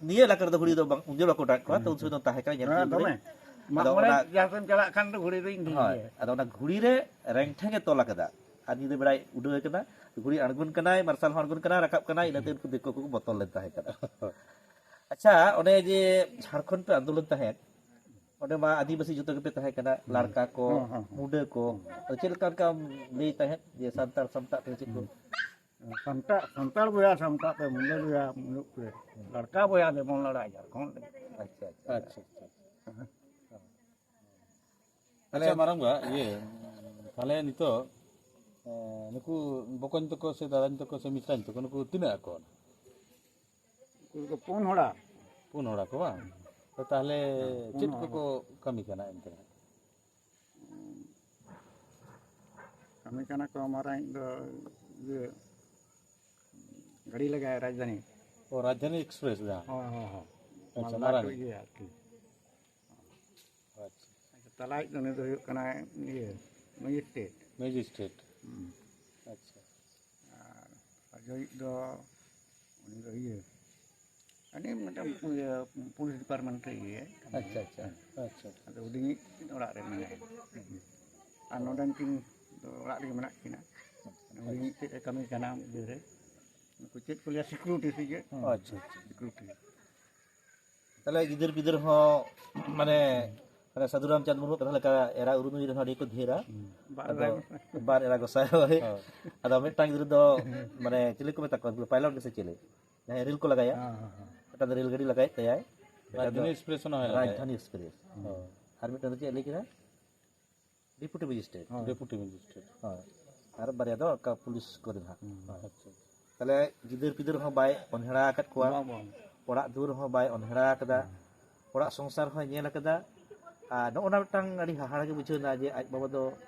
ᱱᱤᱭᱟᱹ ᱮᱞᱟᱠᱟ ᱨᱮᱫᱚ ᱜᱷᱩᱲᱤ ᱫᱚ ᱵᱟᱝ, ᱩᱱ ᱡᱚᱦᱚᱜ ᱵᱟᱠᱚ ᱚᱰᱟᱣᱮᱫ ᱠᱚᱣᱟ, ᱛᱚ ᱩᱱ ᱥᱚᱢᱚᱭ ᱫᱚ ᱛᱟᱦᱮᱸ ᱠᱟᱱᱟ, ᱧᱮᱞ ᱦᱮᱸ, ᱠᱤᱫᱟᱹᱧ ᱫᱚᱢᱮ᱾ ᱢᱟᱜ ᱟᱫᱚ ᱢᱚᱬᱮ ᱚᱱᱟ ᱡᱟᱦᱟᱸ ᱥᱮᱫ ᱮᱢ ᱪᱟᱞᱟᱜ ᱠᱷᱟᱱ ᱫᱚ ᱜᱷᱩᱲᱤ ᱫᱚᱧ ᱤᱫᱤ ᱦᱳᱭ, ᱜᱮᱭᱟ᱾ ᱟᱫᱚ ᱚᱱᱟ ᱜᱷᱩᱲᱤ ᱨᱮ ᱨᱮᱝᱴᱷᱮᱝ ᱮ ᱛᱚᱞ ᱟᱠᱟᱫᱟ᱾ ᱟᱨ ᱧᱤᱫᱟᱹ ᱵᱮᱲᱟᱭ ᱩᱰᱟᱹᱣ ᱟᱠᱟᱱᱟ, ᱜᱷᱩᱲᱤ ᱟᱬᱜᱚᱱ ᱠᱟᱱᱟᱭ, ᱢᱟᱨᱥᱟᱞ ᱦᱚᱸ ᱟᱬᱜᱚᱱ ᱠᱟᱱᱟ, ᱨᱟᱠᱟᱵ ᱠᱟᱱᱟᱭ, ᱤᱱᱟᱹᱛᱮ ᱩᱱᱠᱩ ᱫᱤᱠᱩ ᱠᱚᱠᱚ ᱵᱚᱛᱚᱨ ᱞᱮᱱ ᱛᱟᱦᱮᱸ ᱠᱟᱱᱟ᱾ ᱟᱪᱪᱷᱟ, ᱚᱱᱮ ᱡᱮ ᱡᱷᱟᱲᱠᱷᱚᱸᱰ ᱯᱮ ᱟᱱᱫᱳᱞᱚᱱ ᱛᱟᱦᱮᱸᱫ, ᱚᱸᱰᱮ ᱢᱟ ᱟᱹᱫᱤᱵᱟᱹᱥᱤ ᱡᱚᱛᱚ ᱜᱮᱯᱮ ᱛᱟᱦᱮᱸ ᱠᱟᱱᱟ, ᱦᱩᱸ᱾ ᱞᱟᱲᱠᱟ ᱠᱚ, ᱦᱩᱸ, ᱦᱩᱸ, ᱦᱩᱸ᱾ ᱢᱩᱰᱟᱹ ᱠᱚ, ᱦᱩᱸ᱾ ᱟᱫᱚ ᱪᱮᱫ ᱞᱮᱠᱟ ᱚᱱᱠᱟᱢ ᱞᱟᱹᱭ ᱛᱟᱦᱮᱸᱫ ᱡᱮ ᱥᱟᱱᱛᱟᱲ ᱥᱟᱢᱴᱟᱜ ᱯᱮ ᱪᱮᱫ ᱠᱚ? ᱦᱩᱸ᱾ ᱥᱟᱱᱛᱟᱲ, ᱥᱟᱱᱛᱟᱲ ᱵᱚᱭᱦᱟ ᱥᱟᱢᱴᱟᱜ ᱯᱮ, ᱢᱩᱰᱟᱹ ᱵᱚᱭᱦᱟ ᱢᱩᱞᱩᱜ ᱯᱮ, ᱦᱩᱸ᱾ ᱞᱟᱲᱠᱟ ᱵᱚᱭᱦᱟ ᱫᱮᱵᱚᱱ ᱞᱟᱲᱟ ᱡᱷᱟᱲᱠᱷᱚᱸᱰ ᱨᱮ᱾ ᱟᱪᱪᱷᱟ, ᱟᱪᱪᱷᱟ᱾ ᱟᱪᱪᱷᱟ, ᱟᱪᱪᱷᱟ᱾ ᱛᱟᱦᱞᱮ ᱟᱪᱪᱷᱟ᱾ ᱢᱟᱨᱟᱝᱵᱟ, ᱤᱭᱟᱹ, ᱛᱟᱦᱞᱮ ᱱᱤᱛᱚᱜ, ᱮ, ᱱᱩᱠᱩ ᱵᱚᱠᱚᱧ ᱛᱟᱠᱚ ᱥᱮ ᱫᱟᱫᱟᱧ ᱛᱟᱠᱚ ᱥᱮ ᱢᱤᱥᱨᱟᱧ ᱛᱟᱠᱚ, ᱱᱩᱠᱩ ᱛᱤᱱᱟᱹᱜ ᱟᱠᱚ? ᱩᱱᱠᱩ ᱫᱚ ᱯᱩᱱ ᱦᱚᱲᱟ᱾ ᱯᱩᱱ ᱦᱚᱲ ᱟᱠᱚ ᱵᱟᱝ? ᱛᱚ ᱛᱟᱦᱞᱮ ᱦᱮᱸ, ᱯᱩᱱ ᱪᱮᱫ ᱦᱚᱲ᱾ ᱠᱚᱠᱚ ᱠᱟᱹᱢᱤ ᱠᱟᱱᱟ ᱮᱱᱛᱮ? ᱠᱟᱹᱢᱤ ᱠᱟᱱᱟ ᱠᱚ, ᱢᱟᱨᱟᱝᱤᱡ ᱫᱚ ᱤᱭᱟᱹ, ᱜᱟᱹᱰᱤ ᱞᱟᱜᱟᱭᱟ ᱨᱟᱡᱽᱫᱷᱟᱱᱤ᱾ ᱚ, ᱨᱟᱡᱽᱫᱷᱟᱱᱤ ᱮᱠᱥᱯᱨᱮᱥ ᱡᱟᱦᱟᱸ᱾ ᱦᱚᱸ ᱦᱚᱸ ᱦᱚᱸ ᱟᱪᱪᱷᱟ, ᱢᱟᱞᱫᱟ ᱢᱟᱨᱟᱝ᱾ ᱠᱚ ᱤᱭᱟᱹ ᱟᱨᱠᱤ᱾ ᱟᱪᱪᱷᱟ᱾ ᱟᱪᱪᱷᱟ, ᱛᱟᱞᱟᱭᱤᱡ ᱫᱚ ᱩᱱᱤ ᱫᱚ ᱦᱩᱭᱩᱜ ᱠᱟᱱᱟᱭ ᱤᱭᱟᱹ ᱢᱮᱡᱤᱥᱴᱨᱮᱴ᱾ ᱢᱮᱡᱤᱥᱴᱨᱮᱴ᱾ ᱟᱪᱪᱷᱟ᱾ ᱟᱨ ᱟᱡᱚᱭᱤᱡ ᱫᱚ ᱩᱱᱤ ᱫᱚ ᱤᱭᱟᱹ ᱟᱹᱰᱤ ᱢᱤᱫᱴᱟᱝ ᱤᱭᱟᱹ ᱯᱩᱞᱤᱥ ᱰᱤᱯᱟᱨᱴᱢᱮᱱᱴ ᱨᱮ ᱤᱭᱟᱹ᱾ ᱟᱪᱪᱷᱟ, ᱟᱪᱪᱷᱟ, ᱟᱪᱪᱷᱟ᱾ ᱟᱫᱚ ᱦᱩᱰᱤᱧᱤᱡ ᱚᱲᱟᱜ ᱨᱮ ᱢᱮᱱᱟᱭᱟ᱾ ᱟᱨ ᱱᱚᱰᱮᱱ ᱠᱤᱱ ᱫᱚ ᱚᱲᱟᱜ ᱨᱮᱜᱮ ᱢᱮᱱᱟᱜ ᱠᱤᱱᱟ᱾ ᱦᱩᱰᱤᱧᱤᱡ ᱛᱮᱫ ᱮ ᱠᱟᱹᱢᱤ ᱠᱟᱱᱟ ᱤᱭᱟᱹ ᱨᱮ, ᱩᱱᱠᱩ ᱪᱮᱫ ᱠᱚ ᱞᱟᱹᱭᱟ, ᱥᱤᱠᱩᱨᱤᱴᱤ ᱥᱮ ᱪᱮᱫ? ᱟᱪᱪᱷᱟ, ᱟᱪᱪᱷᱟ᱾ ᱥᱤᱠᱩᱨᱤᱴᱤ᱾ ᱛᱟᱦᱚᱞᱮ ᱜᱤᱫᱟᱹᱨ ᱯᱤᱫᱟᱹᱨ ᱦᱚᱸ ᱢᱟᱱᱮ, ᱢᱟᱱᱮ ᱥᱟᱹᱫᱷᱩ ᱨᱟᱢᱪᱟᱸᱫᱽ ᱢᱩᱨᱢᱩ ᱠᱟᱛᱷᱟ ᱞᱮᱠᱟ ᱮᱨᱟ ᱩᱨᱩᱢᱤᱡ ᱨᱮᱱ ᱦᱚᱸ ᱟᱹᱰᱤ ᱠᱚ ᱰᱷᱮᱨᱟ᱾ ᱵᱟᱨ ᱟᱫᱚ ᱮᱨᱟ ᱜᱚᱸᱥᱟᱭ᱾ ᱵᱟᱨ ᱮᱨᱟ ᱜᱚᱸᱥᱟᱭ, ᱦᱳᱭ᱾ ᱟᱫᱚ ᱢᱤᱫᱴᱟᱝ ᱜᱤᱫᱽᱨᱟᱹ ᱫᱚ ᱢᱟᱱᱮ ᱪᱤᱞᱤ ᱠᱚ ᱢᱮᱛᱟ ᱠᱚᱣᱟ, ᱯᱟᱭᱞᱚᱴ ᱜᱮᱥᱮ ᱪᱤᱞᱤ? ᱡᱟᱦᱟᱸᱭ ᱨᱮᱞ ᱠᱚ ᱞᱟᱜᱟᱭᱟ, ᱦᱮᱸ, ᱦᱮᱸ, ᱦᱮᱸ᱾ ᱢᱤᱫᱴᱟᱝ ᱫᱚ ᱨᱮᱞ ᱜᱟᱹᱰᱤ ᱞᱟᱜᱟᱭᱮᱫ ᱛᱟᱭᱟᱭ᱾ ᱢᱤᱫᱴᱟᱝ ᱫᱚ ᱨᱟᱡᱽᱫᱷᱟᱱᱤ ᱮᱠᱥᱯᱨᱮᱥ ᱦᱚᱸ ᱞᱟᱜᱟᱭᱟ᱾ ᱨᱟᱡᱽᱫᱷᱟᱱᱤ ᱮᱠᱥᱯᱨᱮᱥ᱾ ᱦᱳᱭ᱾ ᱟᱨ ᱢᱤᱫᱴᱟᱝ ᱫᱚ ᱪᱮᱫ ᱞᱟᱹᱭ ᱠᱮᱫᱟ? Deputy magistrate. ᱦᱳᱭ᱾ Deputy magistrate. ᱦᱳᱭ᱾ ᱟᱨ ᱵᱟᱨᱭᱟ ᱫᱚ ᱚᱱᱠᱟ ᱯᱩᱞᱤᱥ ᱠᱚᱨᱮ ᱱᱟᱦᱟᱜ᱾ ᱦᱳᱭ᱾ ᱟᱪᱪᱷᱟ᱾ ᱛᱟᱦᱞᱮ ᱜᱤᱫᱟᱹᱨ ᱯᱤᱫᱟᱹᱨ ᱦᱚᱸ ᱵᱟᱭ ᱚᱱᱦᱮᱲᱟ ᱟᱠᱟᱫ ᱠᱚᱣᱟ, ᱵᱟᱝ, ᱵᱟᱝ᱾ ᱚᱲᱟᱜ ᱫᱩᱣᱟᱹᱨ ᱦᱚᱸ ᱵᱟᱭ ᱚᱱᱦᱮᱲᱟ ᱟᱠᱟᱫᱟ, ᱚᱲᱟᱜ ᱥᱚᱝᱥᱟᱨ ᱦᱚᱸᱭ ᱧᱮᱞ ᱟᱠᱟᱫᱟ᱾ ᱟᱨ ᱱᱚᱜᱼᱚ ᱱᱟ ᱢᱤᱫᱴᱟᱝ ᱟᱹᱰᱤ ᱦᱟᱦᱟᱲᱟ ᱜᱮ ᱵᱩᱡᱷᱟᱹᱣ ᱮᱱᱟ ᱡᱮ ᱟᱡ ᱵᱟᱵᱟ ᱫᱚ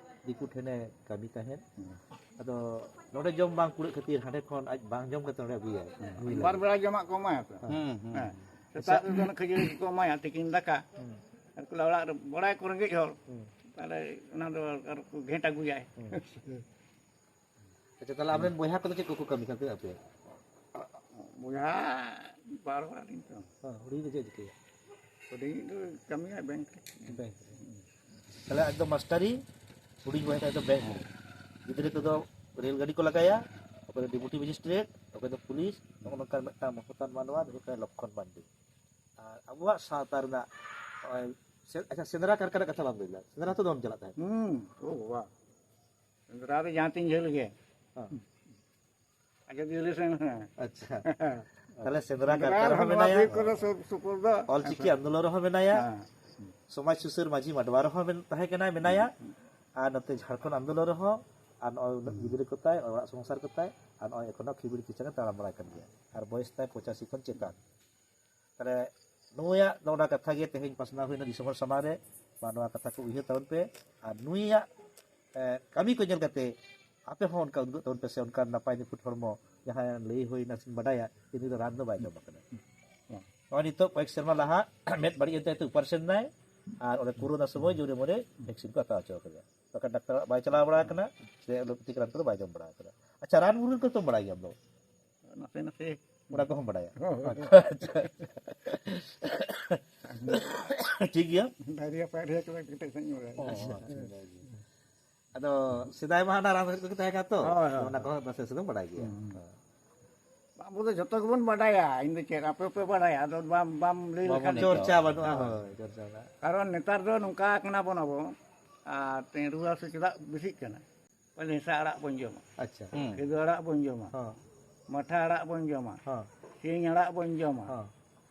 ᱫᱤᱠᱩ ᱴᱷᱮᱱᱮ ᱠᱟᱹᱢᱤ ᱛᱟᱦᱮᱸᱫ᱾ ᱟᱫᱚ ᱱᱚᱰᱮ ᱡᱚᱢ ᱵᱟᱝ ᱠᱩᱲᱟᱹᱜ ᱠᱷᱟᱹᱛᱤᱨ ᱦᱟᱸᱰᱮ ᱠᱷᱚᱱ ᱟᱡ ᱵᱟᱝ ᱡᱚᱢ ᱠᱟᱛᱮ ᱱᱚᱰᱮ ᱟᱹᱜᱩᱭᱟᱭ᱾ ᱟᱹᱜᱩᱭ ᱵᱟᱨ ᱞᱟᱹᱜᱤᱫ᱾ ᱵᱮᱲᱟ ᱡᱚᱢᱟᱜ ᱠᱚ ᱮᱢᱟᱭᱟ ᱛᱚ᱾ ᱦᱩᱸ, ᱦᱩᱸ᱾ ᱦᱮᱸ᱾ ᱥᱮᱛᱟᱜ ᱨᱮᱫᱚ ᱚᱱᱟ ᱠᱷᱟᱹᱡᱟᱹᱲᱤ ᱠᱚᱠᱚ ᱮᱢᱟᱭᱟ, ᱛᱤᱠᱤᱱ ᱫᱟᱠᱟ᱾ ᱟᱨ ᱠᱚ ᱞᱟᱹᱭᱟ, ᱚᱲᱟᱜ ᱨᱮ ᱵᱟᱲᱟᱭ ᱠᱚ ᱨᱮᱸᱜᱮᱡ ᱦᱚᱲ᱾ ᱛᱟᱦᱞᱮ ᱚᱱᱟ ᱫᱚ ᱟᱨ ᱠᱚ ᱜᱷᱮᱸᱴ ᱟᱹᱜᱩᱭᱟᱭ᱾ ᱟᱪᱪᱷᱟ, ᱛᱟᱦᱞᱮ ᱟᱢᱨᱮᱱ ᱵᱚᱭᱦᱟ ᱠᱚᱫᱚ ᱪᱮᱫ ᱠᱚᱠᱚ ᱠᱟᱹᱢᱤ ᱠᱟᱱ ᱛᱟᱦᱮᱸᱫ ᱟᱯᱮ? ᱵᱚᱭᱦᱟ ᱵᱟᱨ ᱦᱚᱲ ᱟᱹᱞᱤᱧ ᱛᱚ᱾ ᱦᱮᱸ, ᱦᱩᱰᱤᱧ ᱫᱚ ᱪᱮᱫ ᱮ ᱪᱤᱠᱟᱹᱭᱟ? ᱦᱩᱰᱤᱧ ᱫᱚ ᱠᱟᱹᱢᱤᱭᱟ ᱵᱮᱝᱠ ᱨᱮ᱾ ᱵᱮᱝᱠ ᱨᱮ᱾ ᱛᱟᱦᱞᱮ ᱟᱡ ᱫᱚ ᱢᱟᱥᱴᱟᱨᱤ, ᱦᱩᱰᱤᱧ ᱵᱚᱭᱦᱟ ᱛᱟᱭ ᱫᱚ ᱵᱮᱝᱠ ᱨᱮ᱾ ᱜᱤᱫᱽᱨᱟᱹ ᱠᱚᱫᱚ ᱨᱮᱞ ᱜᱟᱹᱰᱤ ᱠᱚ ᱞᱟᱜᱟᱭᱟ, ᱚᱠᱚᱭ ᱫᱚ ᱰᱮᱯᱩᱴᱤ ᱢᱮᱡᱤᱥᱴᱨᱮᱴ, ᱚᱠᱚᱭ ᱫᱚ ᱯᱩᱞᱤᱥ, ᱱᱚᱜᱼᱚ ᱱᱚᱝᱠᱟᱱ ᱢᱤᱫᱴᱟᱝ ᱢᱚᱦᱚᱛᱟᱱ ᱢᱟᱱᱣᱟ, ᱱᱩᱭ ᱦᱩᱭᱩᱜ ᱠᱟᱱᱟᱭ ᱞᱚᱠᱠᱷᱚᱱ ᱢᱟᱱᱰᱤ᱾ ᱟᱨ ᱟᱵᱚᱣᱟᱜ ᱥᱟᱶᱛᱟ ᱨᱮᱱᱟᱜ ᱱᱚᱜᱼᱚᱭ ᱥᱮ-, ᱟᱪᱪᱷᱟ, ᱥᱮᱸᱫᱽᱨᱟ ᱠᱟᱨᱠᱟ ᱨᱮᱱᱟᱜ ᱠᱟᱛᱷᱟ ᱵᱟᱢ ᱞᱟᱹᱭ ᱞᱮᱫᱟ, ᱥᱮᱸᱫᱽᱨᱟ ᱦᱚᱸᱛᱚ ᱫᱚᱢ ᱪᱟᱞᱟᱜ ᱛᱟᱦᱮᱸᱫ? ᱦᱩᱸ, ᱳ ᱵᱟᱵᱟ, ᱥᱮᱸᱫᱽᱨᱟ ᱫᱚ ᱡᱟᱦᱟᱸ ᱛᱤᱱ ᱡᱷᱟᱹᱞ ᱜᱮ᱾ ᱦᱮᱸ᱾ ᱟᱡᱚᱫᱤᱭᱟᱹ ᱥᱮᱱ ᱦᱮᱸ᱾ ᱟᱪᱪᱷᱟ᱾ ᱛᱟᱦᱞᱮ ᱥᱮᱸᱫᱽᱨᱟ ᱥᱮᱸᱫᱽᱨᱟ ᱠᱟᱨᱠᱟ ᱨᱮᱦᱚᱸ ᱱᱚᱣᱟ ᱢᱮᱱᱟᱭᱟ, ᱵᱤᱨ ᱠᱚᱨᱮ ᱥᱩᱨ ᱥᱩᱯᱩᱨ ᱫᱚ᱾ ᱚᱞᱪᱤᱠᱤ ᱟᱱᱫᱳᱞᱚᱱ ᱨᱮᱦᱚᱸ ᱢᱮᱱᱟᱭᱟ, ᱦᱮᱸ᱾ ᱥᱚᱢᱟᱡᱽ ᱥᱩᱥᱟᱹᱨ ᱢᱟᱹᱡᱷᱤ ᱢᱟᱰᱣᱟ ᱨᱮᱦᱚᱸ ᱢᱮᱱ-, ᱛᱟᱦᱮᱸ ᱠᱟᱱᱟᱭ, ᱢᱮᱱᱟᱭᱟ, ᱟᱨ ᱱᱚᱛᱮ ᱡᱷᱟᱲᱠᱷᱚᱸᱰ ᱟᱱᱫᱳᱞᱚᱱ ᱨᱮᱦᱚᱸ, ᱟᱨ ᱱᱚᱜᱼᱚᱭ ᱩᱱᱟᱹᱜ ᱜᱤᱫᱽᱨᱟᱹ ᱠᱚ ᱛᱟᱭ, ᱚᱲᱟᱜ ᱥᱚᱝᱥᱟᱨ ᱠᱚ ᱛᱟᱭ, ᱟᱨ ᱱᱚᱜᱼᱚᱭ ᱮᱠᱷᱚᱱᱳ ᱠᱷᱤᱵᱤᱲ ᱠᱤᱪᱟᱹᱝ ᱮ ᱛᱟᱲᱟᱢ ᱵᱟᱲᱟᱭ ᱠᱟᱱ ᱜᱮᱭᱟ, ᱟᱨ ᱵᱚᱭᱮᱥ ᱛᱟᱭ ᱯᱚᱸᱪᱟᱥᱤ ᱠᱷᱚᱱ ᱪᱮᱛᱟᱱ᱾ ᱛᱟᱦᱞᱮ ᱱᱩᱭᱟᱜ ᱫᱚ ᱚᱱᱟ ᱠᱟᱛᱷᱟ ᱜᱮ ᱛᱮᱦᱮᱧ ᱯᱟᱥᱱᱟᱣ ᱦᱩᱭᱱᱟ ᱫᱤᱥᱚᱢ ᱦᱚᱲ ᱥᱟᱢᱟᱝ ᱨᱮ᱾ ᱢᱟ ᱱᱚᱣᱟ ᱠᱟᱛᱷᱟ ᱠᱚ ᱩᱭᱦᱟᱹᱨ ᱛᱟᱵᱚᱱ ᱯᱮ, ᱟᱨ ᱱᱩᱭᱟᱜ, ᱮ, ᱠᱟᱹᱢᱤ ᱠᱚ ᱧᱮᱞ ᱠᱟᱛᱮ ᱟᱯᱮ ᱦᱚᱸ ᱚᱱᱠᱟ ᱩᱫᱩᱜ ᱛᱟᱵᱚᱱ ᱯᱮ ᱥᱮ ᱚᱱᱠᱟᱱ ᱱᱟᱯᱟᱭ ᱱᱤᱯᱷᱩᱴ ᱦᱚᱲᱢᱚ ᱡᱟᱦᱟᱸ ᱞᱟᱹᱭ ᱦᱩᱭᱱᱟ ᱥᱮ ᱵᱟᱰᱟᱭᱟ, ᱩᱱᱤ ᱫᱚ ᱨᱟᱱ ᱫᱚ ᱵᱟᱭ ᱡᱚᱢ ᱟᱠᱟᱫᱟ᱾ ᱱᱚᱜᱼᱚᱭ ᱱᱤᱛᱚᱜ ᱠᱚᱭᱮᱠ ᱥᱮᱨᱢᱟ ᱞᱟᱦᱟ ᱢᱮᱫ ᱵᱟᱹᱲᱤᱡ ᱮᱱ ᱛᱟᱭ ᱛᱮ ᱚᱯᱟᱨᱮᱥᱚᱱ ᱮᱱᱟᱭ, ᱟᱨ ᱚᱸᱰᱮ ᱠᱳᱨᱳᱱᱟ ᱥᱚᱢᱚᱭ ᱡᱳᱨᱮ ᱢᱳᱨᱮ ᱵᱷᱮᱠᱥᱤᱱ ᱠᱚ ᱦᱟᱛᱟᱣ ᱦᱚᱪᱚ ᱠᱟᱫᱮᱭᱟ᱾ ᱵᱟᱠᱷᱟᱱ ᱰᱟᱠᱛᱟᱨ ᱚᱲᱟᱜ ᱵᱟᱭ ᱪᱟᱞᱟᱣ ᱵᱟᱲᱟ ᱟᱠᱟᱱᱟ, ᱥᱮ ᱮᱞᱳᱯᱮᱛᱷᱤᱠ ᱨᱟᱱ ᱠᱚᱫᱚ ᱵᱟᱭ ᱡᱚᱢ ᱵᱟᱲᱟ ᱟᱠᱟᱫᱟ᱾ ᱟᱪᱪᱷᱟ, ᱨᱟᱱ ᱢᱩᱨᱜᱟᱹᱱ ᱠᱚ ᱛᱚᱢ ᱵᱟᱲᱟᱭ ᱜᱮᱭᱟᱢ ᱫᱚ? ᱱᱟᱥᱮ ᱱᱟᱥᱮ᱾ ᱚᱱᱟ ᱠᱚᱦᱚᱸ ᱵᱟᱲᱟᱭᱟ? ᱦᱳᱭ, ᱦᱳᱭ᱾ ᱟᱪᱪᱷᱟ, ᱟᱪᱪᱷᱟ᱾ ᱴᱷᱤᱠ ᱜᱮᱭᱟ᱾ ᱰᱟᱭᱨᱤᱭᱟ ᱯᱷᱟᱭᱨᱤᱭᱟ ᱠᱚᱫᱚ ᱠᱟᱹᱴᱤᱡ ᱥᱟᱺᱦᱤᱡ ᱤᱧ ᱵᱟᱲᱟᱭᱟ᱾ ᱚ, ᱟᱪᱪᱷᱟ, ᱟᱪᱪᱷᱟ, ᱡᱟᱭᱜᱮ᱾ ᱟᱫᱚ ᱥᱮᱫᱟᱭ ᱢᱟ ᱦᱟᱱᱟ ᱨᱟᱱ ᱨᱮᱦᱮᱫ ᱠᱚᱜᱮ ᱛᱟᱦᱮᱸ ᱠᱟᱱᱟ ᱛᱚ, ᱦᱳᱭ, ᱦᱳᱭ, ᱚᱱᱟ ᱦᱳᱭ᱾ ᱠᱚᱦᱚᱸ ᱱᱟᱥᱮ ᱱᱟᱥᱮ ᱫᱚᱢ ᱵᱟᱲᱟᱭ ᱜᱮᱭᱟ᱾ ᱦᱩᱸ᱾ ᱦᱳᱭ᱾ ᱟᱵᱚ ᱫᱚ ᱡᱷᱚᱛᱚ ᱜᱮᱵᱚᱱ ᱵᱟᱰᱟᱭᱟ, ᱤᱧ ᱫᱚ ᱪᱮᱫ, ᱟᱯᱮ ᱯᱮ ᱵᱟᱰᱟᱭᱟ, ᱟᱫᱚ ᱵᱟᱢ, ᱵᱟᱢ ᱞᱟᱹᱭ ᱵᱟᱵᱚᱱ ᱞᱮᱠᱷᱟᱱ ᱪᱚᱨᱪᱟ ᱪᱤᱠᱟᱹ? ᱵᱟᱹᱱᱩᱜᱼᱟ, ᱦᱳᱭ᱾ ᱦᱳᱭ, ᱪᱚᱨᱪᱟ ᱵᱟᱹᱱᱩᱜᱼᱟ᱾ ᱠᱟᱨᱚᱱ ᱱᱮᱛᱟᱨ ᱫᱚ ᱱᱚᱝᱠᱟ ᱠᱟᱱᱟ ᱵᱚᱱ ᱟᱵᱚ, ᱟᱨ ᱛᱮᱦᱮᱧ ᱨᱩᱣᱟᱹ ᱦᱟᱹᱥᱩ ᱪᱮᱫᱟᱜ ᱵᱮᱥᱤᱜ ᱠᱟᱱᱟ? ᱯᱟᱞᱮ ᱦᱮᱸᱥᱟᱜ ᱟᱲᱟᱜ ᱵᱚᱱ ᱡᱚᱢᱟ, ᱟᱪᱪᱷᱟ᱾ ᱦᱩᱸ᱾ ᱠᱮᱫᱳ ᱟᱲᱟᱜ ᱵᱚᱱ ᱡᱚᱢᱟ, ᱦᱚᱸ᱾ ᱢᱟᱴᱷᱟ ᱟᱲᱟᱜ ᱵᱚᱱ ᱡᱚᱢᱟ, ᱦᱚᱸ᱾ ᱥᱤᱧ ᱟᱲᱟᱜ ᱵᱚᱱ ᱡᱚᱢᱟ, ᱦᱚᱸ᱾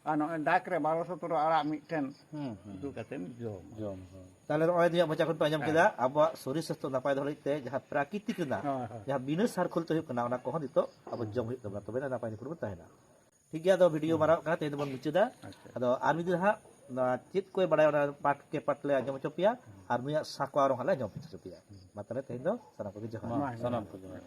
ᱟᱨ ᱱᱚᱜᱼᱚᱭ ᱰᱟᱠ ᱨᱮ ᱵᱟᱨᱚ ᱥᱚᱛᱨᱚ ᱟᱲᱟᱜ ᱢᱤᱫᱴᱷᱮᱱ ᱦᱩᱸ, ᱦᱩᱸ᱾ ᱩᱛᱩ ᱠᱟᱛᱮᱢ ᱡᱚᱢᱟ᱾ ᱡᱚᱢ, ᱦᱚᱸ᱾ ᱛᱟᱦᱞᱮ ᱱᱚᱜᱼᱚᱭ ᱱᱩᱭᱟᱜ ᱢᱚᱪᱟ ᱠᱷᱚᱱ ᱯᱮ ᱟᱸᱡᱚᱢ ᱦᱮᱸ᱾ ᱠᱮᱫᱟ, ᱟᱵᱚᱣᱟᱜ ᱥᱚᱨᱤᱨ ᱥᱟᱥᱛᱷᱚ ᱱᱟᱯᱟᱭ ᱫᱚᱦᱚ ᱞᱟᱹᱜᱤᱫ ᱛᱮ ᱡᱟᱦᱟᱸ ᱯᱨᱟᱠᱨᱤᱛᱤᱠ ᱨᱮᱱᱟᱜ ᱦᱳᱭ, ᱦᱳᱭ᱾ ᱡᱟᱦᱟᱸ ᱵᱤᱱᱟᱹ ᱥᱟᱨ ᱠᱷᱳᱞ ᱛᱮ ᱦᱩᱭᱩᱜ ᱠᱟᱱᱟ, ᱚᱱᱟ ᱠᱚᱦᱚᱸ ᱱᱤᱛᱚᱜ ᱟᱵᱚ ᱦᱩᱸ᱾ ᱡᱚᱢ ᱦᱩᱭᱩᱜ ᱛᱟᱵᱚᱱᱟ, ᱛᱚᱵᱮ ᱱᱟᱯᱟᱭ ᱱᱤᱯᱷᱩᱴ ᱵᱚᱱ ᱛᱟᱦᱮᱱᱟ᱾ ᱴᱷᱤᱠ ᱜᱮᱭᱟ, ᱟᱫᱚ ᱵᱷᱤᱰᱤᱭᱳ ᱦᱩᱸ᱾ ᱢᱟᱨᱟᱝᱚᱜ ᱠᱟᱱᱟ, ᱛᱮᱦᱮᱧ ᱫᱚᱵᱚᱱ ᱢᱩᱪᱟᱹᱫᱟ᱾ ᱟᱪᱪᱷᱟ᱾ ᱟᱫᱚ ᱟᱨ ᱢᱤᱫ ᱫᱤᱱ ᱦᱟᱸᱜ ᱱᱚᱣᱟ ᱪᱮᱫ ᱠᱚᱭ ᱵᱟᱲᱟᱭᱟ, ᱚᱱᱟ ᱯᱟᱴ ᱠᱮ ᱯᱟᱴ ᱞᱮ ᱟᱸᱡᱚᱢ ᱦᱚᱪᱚ ᱯᱮᱭᱟ, ᱟᱨ ᱱᱩᱭᱟᱜ ᱥᱟᱠᱣᱟ ᱨᱚᱝ ᱦᱟᱸᱜ ᱞᱮ ᱟᱸᱡᱚᱢ ᱦᱚᱪᱚ ᱯᱮᱭᱟ᱾ ᱢᱟ ᱛᱟᱦᱞᱮ ᱛᱮᱦᱮᱧ ᱫᱚ ᱥᱟᱱᱟᱢ ᱠᱚᱜᱮ ᱡᱚᱦᱟᱨ᱾ ᱢᱟ, ᱥᱟᱱᱟᱢ ᱠᱚ ᱡᱚᱦᱟᱨ᱾